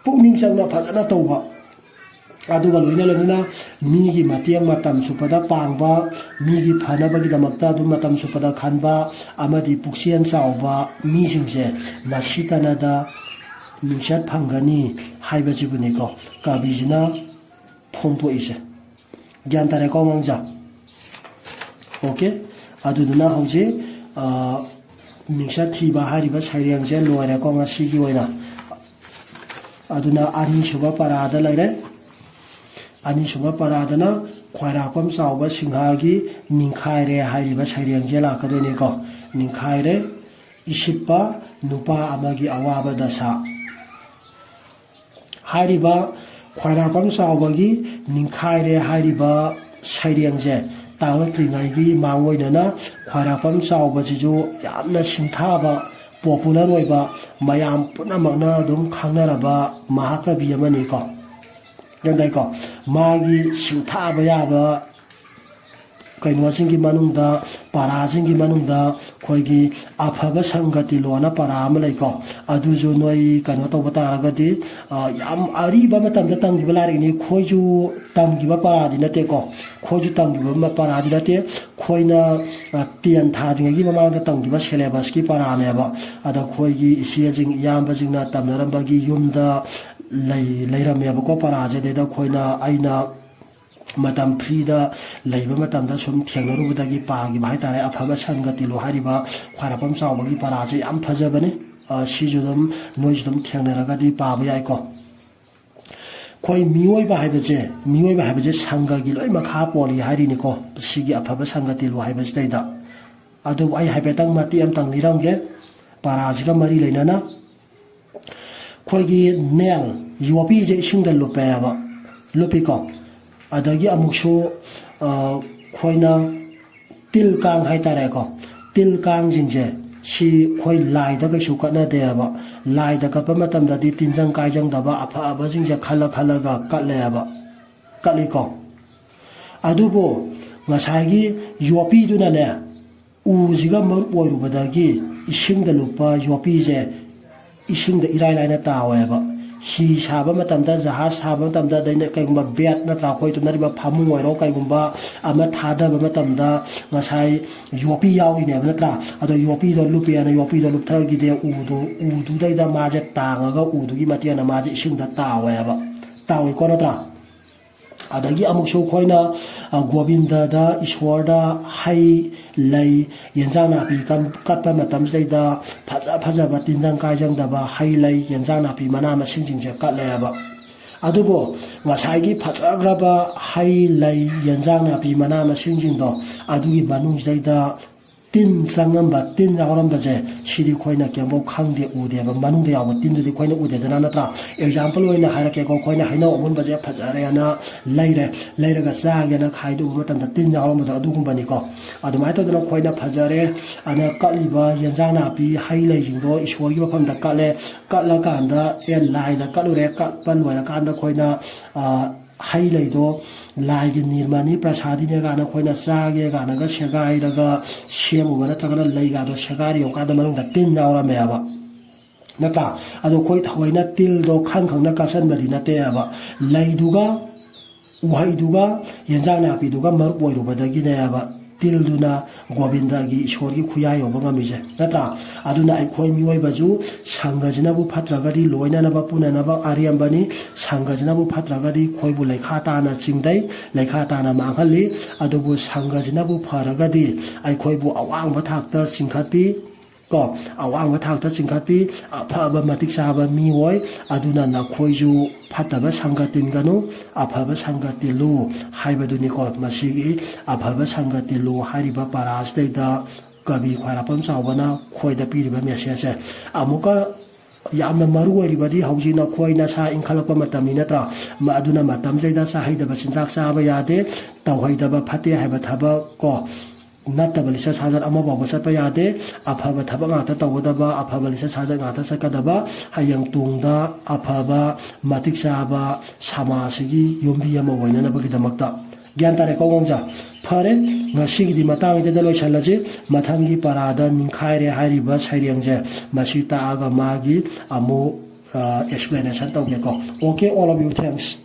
ꯄꯨꯛꯅꯤꯡ ꯆꯪꯅ ꯐꯖꯅ ꯇꯧꯕ꯫ ꯑꯗꯨꯒ ꯂꯣꯏꯅ ꯂꯣꯏꯅꯅ ꯃꯤꯒꯤ ꯃꯇꯦꯡ ꯃꯇꯝ ꯆꯨꯞꯄꯗ ꯄꯥꯡꯕ, ꯃꯤꯒꯤ ꯐꯅꯕꯒꯤꯗꯃꯛꯇ ꯑꯗꯨꯝ ꯃꯇꯝ ꯆꯨꯞꯄꯗ ꯈꯟꯕ ꯑꯃꯗꯤ ꯄꯨꯛꯆꯦꯜ ꯆꯥꯎꯕ ꯃꯤꯁꯤꯡꯁꯦ ꯃꯁꯤꯇꯅꯗ ꯃꯤꯡꯆꯠ ꯐꯪꯒꯅꯤ ꯍꯥꯏꯕꯁꯤꯕꯨꯅꯤꯀꯣ ꯀꯕꯤꯁꯤꯅ ꯐꯣꯡꯗꯣꯛꯏꯁꯦ꯫ ꯒ꯭ꯌꯥꯟ ꯇꯥꯔꯦꯀꯣ ꯑꯉꯥꯡꯖꯥ? OK꯫ ꯑꯗꯨꯗꯨꯅ ꯍꯧꯖꯤꯛ, ꯑ, ꯃꯤꯡꯆꯠ ꯊꯤꯕ ꯍꯥꯏꯔꯤꯕ ꯁꯩꯔꯦꯡꯁꯦ ꯂꯣꯏꯔꯦꯀꯣ ꯉꯁꯤꯒꯤ ꯑꯣꯏꯅ꯫ ꯑꯗꯨꯅ ꯑꯅꯤꯁꯨꯕ ꯄꯔꯥꯗ ꯂꯩꯔꯦ꯫ ꯑꯅꯤꯁꯨꯕ ꯄꯔꯥꯗꯅ ꯈ꯭ꯋꯥꯏꯔꯥꯛꯄꯝ ꯆꯥꯎꯕ ꯁꯤꯡꯍꯒꯤ ꯅꯤꯡꯈꯥꯏꯔꯦ ꯍꯥꯏꯔꯤꯕ ꯁꯩꯔꯦꯡꯁꯦ ꯂꯥꯛꯀꯗꯣꯏꯅꯤꯀꯣ꯫ ꯅꯤꯡꯈꯥꯏꯔꯦ, ꯏꯁꯤꯠꯄ ꯅꯨꯄꯥ ꯑꯃꯒꯤ ꯑꯋꯥꯕ ꯗꯁꯥ꯫ ꯍꯥꯏꯔꯤꯕ ꯈ꯭ꯋꯥꯏꯔꯥꯛꯄꯝ ꯆꯥꯎꯕꯒꯤ ꯅꯤꯡꯈꯥꯏꯔꯦ ꯍꯥꯏꯔꯤꯕ ꯁꯩꯔꯦꯡꯁꯦ ꯇꯥꯛꯂꯛꯇ꯭ꯔꯤꯉꯩꯒꯤ ꯃꯥꯡꯑꯣꯏꯅꯅ ꯈ꯭ꯋꯥꯏꯔꯥꯛꯄꯝ ꯆꯥꯎꯕꯁꯤꯁꯨ ꯌꯥꯝꯅ ꯁꯤꯡꯊꯥꯕ, popular ꯑꯣꯏꯕ, ꯃꯌꯥꯝ ꯄꯨꯝꯅꯃꯛꯅ ꯑꯗꯨꯝ ꯈꯪꯅꯔꯕ ꯃꯍꯥꯀꯕꯤ ꯑꯃꯅꯤꯀꯣ꯫ ꯒ꯭ꯌꯥꯟ ꯇꯥꯏꯀꯣ? ꯃꯥꯒꯤ ꯁꯤꯡꯊꯥꯕ ꯌꯥꯕ ꯀꯩꯅꯣꯁꯤꯡꯒꯤ ꯃꯅꯨꯡꯗ, ꯄꯔꯥꯁꯤꯡꯒꯤ ꯃꯅꯨꯡꯗ ꯑꯩꯈꯣꯏꯒꯤ ꯑꯐꯕ ꯁꯪꯒꯇꯤꯂꯣꯅ ꯄꯔꯥ ꯑꯃ ꯂꯩꯀꯣ꯫ ꯑꯗꯨꯁꯨ ꯅꯣꯏ ꯀꯩꯅꯣ ꯇꯧꯕ ꯇꯥꯔꯒꯗꯤ, ꯑ, ꯌꯥꯝ ꯑꯔꯤꯕ ꯃꯇꯝꯗ ꯇꯝꯈꯤꯕ ꯂꯥꯏꯔꯤꯛꯅꯤ꯫ ꯑꯩꯈꯣꯏꯁꯨ ꯇꯝꯈꯤꯕ ꯄꯔꯥꯗꯤ ꯅꯠꯇꯦꯀꯣ꯫ ꯑꯩꯈꯣꯏꯁꯨ ꯇꯝꯈꯤꯕ ꯃ-, ꯄꯔꯥꯗꯤ ꯅꯠꯇꯦ꯫ ꯑꯩꯈꯣꯏꯅ, ꯑ, ꯇꯦꯟ ꯊꯥꯗ꯭ꯔꯤꯉꯩꯒꯤ ꯃꯃꯥꯡꯗ ꯇꯝꯈꯤꯕ syllabusꯀꯤ ꯄꯔꯥꯅꯦꯕ꯫ ꯑꯗ ꯑꯩꯈꯣꯏꯒꯤ ꯏꯆꯦꯁꯤꯡ, ꯏꯌꯥꯝꯕꯁꯤꯡꯅ ꯇꯝꯅꯔꯝꯕꯒꯤ ꯌꯨꯝꯗ ꯂꯩ-, ꯂꯩꯔꯝꯃꯦꯕꯀꯣ ꯄꯔꯥꯁꯦ꯫ ꯑꯗꯩꯗ ꯑꯩꯈꯣꯏꯅ, ꯑꯩꯅ ꯃꯇꯝ freeꯗ ꯂꯩꯕ ꯃꯇꯝꯗ ꯁꯨꯝ ꯊꯦꯡꯅꯔꯨꯕꯗꯒꯤ ꯄꯥꯈꯤꯕ ꯍꯥꯏꯇꯥꯔꯦ꯫ ꯑꯐꯕ ꯁꯪꯒꯇꯤꯂꯣ ꯍꯥꯏꯔꯤꯕ ꯈ꯭ꯋꯥꯏꯔꯥꯛꯄꯝ ꯆꯥꯎꯕꯒꯤ ꯄꯔꯥꯁꯦ ꯌꯥꯝ ꯐꯖꯕꯅꯤ꯫ ꯑ, ꯁꯤꯁꯨ ꯑꯗꯨꯝ, ꯅꯣꯏꯁꯨ ꯑꯗꯨꯝ ꯊꯦꯡꯅꯔꯒꯗꯤ ꯄꯥꯕ ꯌꯥꯏꯀꯣ꯫ ꯑꯩꯈꯣꯏ ꯃꯤꯑꯣꯏꯕ ꯍꯥꯏꯕꯁꯦ, ꯃꯤꯑꯣꯏꯕ ꯍꯥꯏꯕꯁꯦ ꯁꯪꯒꯒꯤ ꯂꯣꯏ ꯃꯈꯥ ꯄꯣꯜꯂꯤ ꯍꯥꯏꯔꯤꯅꯤꯀꯣ, ꯁꯤꯒꯤ ꯑꯐꯕ ꯁꯪꯒꯇꯤꯂꯣ ꯍꯥꯏꯕꯁꯤꯗꯩꯗ꯫ ꯑꯗꯨꯕꯨ ꯑꯩ ꯍꯥꯏꯐꯦꯠꯇꯪ ꯃꯇꯦꯛ ꯑꯃꯇꯪ ꯂꯤꯔꯝꯒꯦ ꯄꯔꯥꯁꯤꯒ ꯃꯔꯤ ꯂꯩꯅꯅ꯫ ꯑꯩꯈꯣꯏꯒꯤ nail, ꯌꯣꯠꯄꯤꯁꯦ ꯏꯁꯤꯡꯗ ꯂꯨꯞꯄꯦꯕ, ꯂꯨꯞꯄꯤꯀꯣ꯫ ꯑꯗꯒꯤ ꯑꯃꯨꯛꯁꯨ, ꯑ, ꯑꯩꯈꯣꯏꯅ ꯇꯤꯜ ꯀꯥꯡ ꯍꯥꯏꯇꯥꯔꯦꯀꯣ, ꯇꯤꯜ ꯀꯥꯡꯁꯤꯡꯁꯦ ꯁꯤ ꯑꯩꯈꯣꯏ ꯂꯥꯏꯗ ꯀꯩꯁꯨ ꯀꯠꯅꯗꯦꯕ꯫ ꯂꯥꯏꯗ ꯀꯠꯄ ꯃꯇꯝꯗꯗꯤ ꯇꯤꯟꯖꯪ ꯀꯥꯏꯖꯪꯗꯕ ꯑꯐꯕꯁꯤꯡꯁꯦ ꯈꯜꯂ ꯈꯜꯂꯒ ꯀꯠꯂꯦꯕ, ꯀꯠꯂꯤꯀꯣ꯫ ꯑꯗꯨꯕꯨ ꯉꯁꯥꯏꯒꯤ ꯌꯣꯠꯄꯤꯗꯨꯅꯅꯦ, ꯎꯁꯤꯒ ꯃꯔꯨꯞ ꯑꯣꯏꯔꯨꯕꯗꯒꯤ ꯏꯁꯤꯡꯗ ꯂꯨꯞꯄ ꯌꯣꯠꯄꯤꯁꯦ ꯏꯁꯤꯡꯗ ꯏꯔꯥꯏ ꯂꯥꯏꯅ ꯇꯥꯎꯋꯦꯕ꯫ ꯍꯤ ꯁꯥꯕ ꯃꯇꯝꯗ, ꯖꯍꯥꯖ ꯁꯥꯕ ꯃꯇꯝꯗ, ꯑꯗꯩꯅ ꯀꯩꯒꯨꯝꯕ bed ꯅꯠꯇ꯭ꯔꯥ, ꯑꯩꯈꯣꯏ ꯇꯨꯝꯅꯔꯤꯕ ꯐꯃꯨꯡ ꯑꯣꯏꯔꯣ, ꯀꯩꯒꯨꯝꯕ ꯑꯃ ꯊꯥꯗꯕ ꯃꯇꯝꯗ ꯉꯁꯥꯏ ꯌꯣꯠꯄꯤ ꯌꯥꯎꯔꯤꯅꯦꯕ ꯅꯠꯇ꯭ꯔꯥ? ꯑꯗꯣ ꯌꯣꯠꯄꯤꯗꯣ ꯂꯨꯞꯄꯦꯅ ꯌꯣꯠꯄꯤꯗꯣ ꯂꯨꯞꯊꯈꯤꯗꯦ, ꯎꯗꯣ, ꯎꯗꯨꯗꯩꯗ ꯃꯥꯁꯦ ꯇꯥꯡꯉꯒ ꯎꯗꯨꯒꯤ ꯃꯇꯦꯡꯅ ꯃꯥꯁꯦ ꯏꯁꯤꯡꯗ ꯇꯥꯎꯋꯦꯕ, ꯇꯥꯎꯏꯀꯣ ꯅꯠꯇ꯭ꯔꯥ? ꯑꯗꯒꯤ ꯑꯃꯨꯛꯁꯨ ꯑꯩꯈꯣꯏꯅ, ꯑ, ꯒꯣꯕꯤꯟꯗꯗ, ꯏꯁꯣꯔꯗ ꯍꯩ ꯂꯩ, ꯌꯦꯟꯖꯥꯡ ꯅꯥꯄꯤ ꯀꯟ-, ꯀꯠꯄ ꯃꯇꯝꯁꯤꯗꯩꯗ ꯐꯖ ꯐꯖꯕ ꯇꯤꯟꯖꯪ ꯀꯥꯏꯖꯪꯗꯕ ꯍꯩ ꯂꯩ, ꯌꯦꯟꯖꯥꯡ ꯅꯥꯄꯤ ꯃꯅꯥ ꯃꯁꯤꯡꯁꯤꯡꯁꯦ ꯀꯠꯂꯦꯕ꯫ ꯑꯗꯨꯕꯨ ꯉꯁꯥꯏꯒꯤ ꯐꯖꯈ꯭ꯔꯕ ꯍꯩ ꯂꯩ, ꯌꯦꯟꯖꯥꯡ ꯅꯥꯄꯤ ꯃꯅꯥ ꯃꯁꯤꯡꯁꯤꯡꯗꯣ, ꯑꯗꯨꯒꯤ ꯃꯅꯨꯡꯁꯤꯗꯩꯗ ꯇꯤꯟ ꯆꯪꯉꯝꯕ, ꯇꯤꯟ ꯌꯥꯎꯔꯝꯕꯁꯦ, ꯁꯤꯗꯤ ꯑꯩꯈꯣꯏꯅ ꯀꯩꯝꯐꯥꯎ ꯈꯪꯗꯦ, ꯎꯗꯦꯕ꯫ ꯃꯅꯨꯡꯗ ꯌꯥꯎꯕ ꯇꯤꯟꯗꯨꯗꯤ ꯑꯩꯈꯣꯏꯅ ꯎꯗꯦꯗꯅ, ꯅꯠꯇ꯭ꯔꯥ? Example ꯑꯣꯏꯅ ꯍꯥꯏꯔꯛꯀꯦꯀꯣ, ꯑꯩꯈꯣꯏꯅ ꯍꯩꯅꯧ ꯑꯃꯨꯟꯕꯁꯦ ꯐꯖꯔꯦꯅ ꯂꯩꯔꯦ, ꯂꯩꯔꯒ ꯆꯥꯒꯦꯅ ꯈꯥꯏꯗꯣꯛꯄ ꯃꯇꯝꯗ ꯇꯤꯟ ꯌꯥꯎꯔꯝꯕꯗꯣ ꯑꯗꯨꯒꯨꯝꯕꯅꯤꯀꯣ꯫ ꯑꯗꯨꯃꯥꯏꯅ ꯇꯧꯗꯅ ꯑꯩꯈꯣꯏꯅ ꯐꯖꯔꯦ ꯑꯅ ꯀꯠꯂꯤꯕ ꯌꯦꯟꯖꯥꯡ ꯅꯥꯄꯤ, ꯍꯩ ꯂꯩꯁꯤꯡꯗꯣ ꯏꯁꯣꯔꯒꯤ ꯃꯐꯝꯗ ꯀꯠꯂꯦ, ꯀꯠꯂꯀꯥꯟꯗ, ꯑꯦ, ꯂꯥꯏꯗ ꯀꯠꯂꯨꯔꯦ, ꯀꯠꯄ ꯂꯣꯏꯔꯀꯥꯟꯗ ꯑꯩꯈꯣꯏꯅ, ꯑ, ꯍꯩ ꯂꯩꯗꯣ ꯂꯥꯏꯒꯤ ꯅꯤꯔꯃꯅꯤ ꯄ꯭ꯔꯁꯥꯗꯤꯅꯦ ꯀꯥꯏꯅ ꯑꯩꯈꯣꯏꯅ ꯆꯥꯒꯦ ꯀꯥꯏꯅꯒ ꯁꯦꯒꯥꯏꯔꯒ ꯁꯦꯝꯃꯨꯕ ꯅꯠꯇ꯭ꯔꯒꯅ ꯂꯩꯒꯗꯣ ꯁꯦꯒꯥꯏꯔ ꯌꯦꯡꯉꯀꯥꯟꯗ ꯃꯅꯨꯡꯗ ꯇꯤꯟ ꯌꯥꯎꯔꯝꯃꯦꯕ, ꯅꯠꯇ꯭ꯔꯥ? ꯑꯗꯣ ꯑꯩꯈꯣꯏ ꯊꯑꯣꯏꯅ ꯇꯤꯜꯗꯣ ꯈꯪ ꯈꯪꯅ ꯀꯥꯁꯟꯕꯗꯤ ꯅꯠꯇꯦꯕ꯫ ꯂꯩꯗꯨꯒ ꯎꯍꯩꯗꯨꯒ ꯌꯦꯟꯖꯥꯡ ꯅꯥꯄꯤꯗꯨꯒ ꯃꯔꯨꯞ ꯑꯣꯏꯔꯨꯕꯗꯒꯤꯅꯦꯕ ꯇꯤꯜꯗꯨꯅ ꯒꯣꯕꯤꯟꯗꯒꯤ, ꯏꯁꯣꯔꯒꯤ ꯈꯨꯌꯥ ꯌꯧꯕ ꯉꯝꯃꯤꯁꯦ, ꯅꯠꯇ꯭ꯔꯥ? ꯑꯗꯨꯅ ꯑꯩꯈꯣꯏ ꯃꯤꯑꯣꯏꯕꯁꯨ ꯁꯪꯒꯁꯤꯅꯕꯨ ꯐꯠꯇ꯭ꯔꯒꯗꯤ ꯂꯣꯏꯅꯅꯕ ꯄꯨꯅꯅꯕ ꯑꯔꯦꯝꯕꯅꯤ꯫ ꯁꯪꯒꯁꯤꯅꯕꯨ ꯐꯠꯇ꯭ꯔꯒꯗꯤ ꯑꯩꯈꯣꯏꯕꯨ ꯂꯩꯈꯥ ꯇꯥꯅ ꯆꯤꯡꯊꯩ, ꯂꯩꯈꯥ ꯇꯥꯅ ꯃꯥꯡꯍꯜꯂꯤ꯫ ꯑꯗꯨꯕꯨ ꯁꯪꯒꯁꯤꯅꯕꯨ ꯐꯔꯒꯗꯤ ꯑꯩꯈꯣꯏꯕꯨ ꯑꯋꯥꯡꯕ ꯊꯥꯛꯇ ꯆꯤꯡꯈꯠꯄꯤ, ꯀꯣ, ꯑꯋꯥꯡꯕ ꯊꯥꯛꯇ ꯆꯤꯡꯈꯠꯄꯤ, ꯑꯐꯕ ꯃꯇꯤꯛ ꯆꯥꯕ ꯃꯤ ꯑꯣꯏ꯫ ꯑꯗꯨꯅ ꯅꯈꯣꯏꯁꯨ ꯐꯠꯇꯕ ꯁꯪꯒ ꯇꯤꯟꯒꯅꯨ, ꯑꯐꯕ ꯁꯪꯒ ꯇꯤꯜꯂꯨ ꯍꯥꯏꯕꯗꯨꯅꯤꯀꯣ꯫ ꯃꯁꯤꯒꯤ ꯑꯐꯕ ꯁꯪꯒ ꯇꯤꯜꯂꯨ ꯍꯥꯏꯔꯤꯕ ꯄꯔꯥꯁꯤꯗꯩꯗ ꯀꯕꯤ ꯈ꯭ꯋꯥꯏꯔꯥꯛꯄꯝ ꯆꯥꯎꯕꯅ ꯑꯩꯈꯣꯏꯗ ꯄꯤꯔꯤꯕ ꯃꯦꯁꯦꯖꯁꯦ꯫ ꯑꯃꯨꯛꯀ ꯌꯥꯝꯅ ꯃꯔꯨ ꯑꯣꯏꯔꯤꯕꯗꯤ ꯍꯧꯖꯤꯛ ꯅꯈꯣꯏ ꯅꯁꯥ ꯏꯟꯈꯠꯂꯛꯄ ꯃꯇꯝꯅꯤ, ꯅꯠꯇ꯭ꯔꯥ? ꯃ-, ꯑꯗꯨꯅ ꯃꯇꯝꯁꯤꯗꯩꯗ ꯆꯥꯍꯩꯗꯕ ꯆꯤꯟꯖꯥꯛ ꯆꯥꯕ ꯌꯥꯗꯦ, ꯇꯧꯍꯩꯗꯕ ꯐꯠꯇꯦ ꯍꯥꯏꯕ ꯊꯕꯛ ꯀꯣ, ꯅꯠꯇꯕ ꯂꯤꯆꯠ ꯁꯥꯖꯠ ꯑꯃ ꯐꯥꯎꯕ ꯆꯠꯄ ꯌꯥꯗꯦ꯫ ꯑꯐꯕ ꯊꯕꯛ ꯉꯥꯛꯇ ꯇꯧꯒꯗꯕ, ꯑꯐꯕ ꯂꯤꯆꯠ ꯁꯥꯖꯠ ꯉꯥꯛꯇ ꯆꯠꯀꯗꯕ, ꯍꯌꯦꯡ ꯇꯨꯡꯗ ꯑꯐꯕ ꯃꯇꯤꯛ ꯆꯥꯕ ꯁꯃꯥꯖꯁꯤꯒꯤ ꯌꯨꯝꯕꯤ ꯑꯃ ꯑꯣꯏꯅꯅꯕꯒꯤꯗꯃꯛꯇ꯫ ꯒ꯭ꯌꯥꯟ ꯇꯥꯔꯦꯀꯣ ꯑꯉꯥꯡꯁꯥ? ꯐꯔꯦ, ꯉꯁꯤꯒꯤꯗꯤ ꯃꯇꯥꯡꯁꯤꯗ ꯂꯣꯏꯁꯤꯜꯂꯁꯤ꯫ ꯃꯊꯪꯒꯤ ꯄꯔꯥꯗ ꯅꯤꯡꯈꯥꯏꯔꯦ ꯍꯥꯏꯔꯤꯕ ꯁꯩꯔꯦꯡꯁꯦ, ꯃꯁꯤ ꯇꯥꯛꯑꯒ ꯃꯥꯒꯤ ꯑꯃꯨꯛ, ꯑ, explanation ꯇꯧꯒꯦꯀꯣ꯫ Okay, all of you, thanks.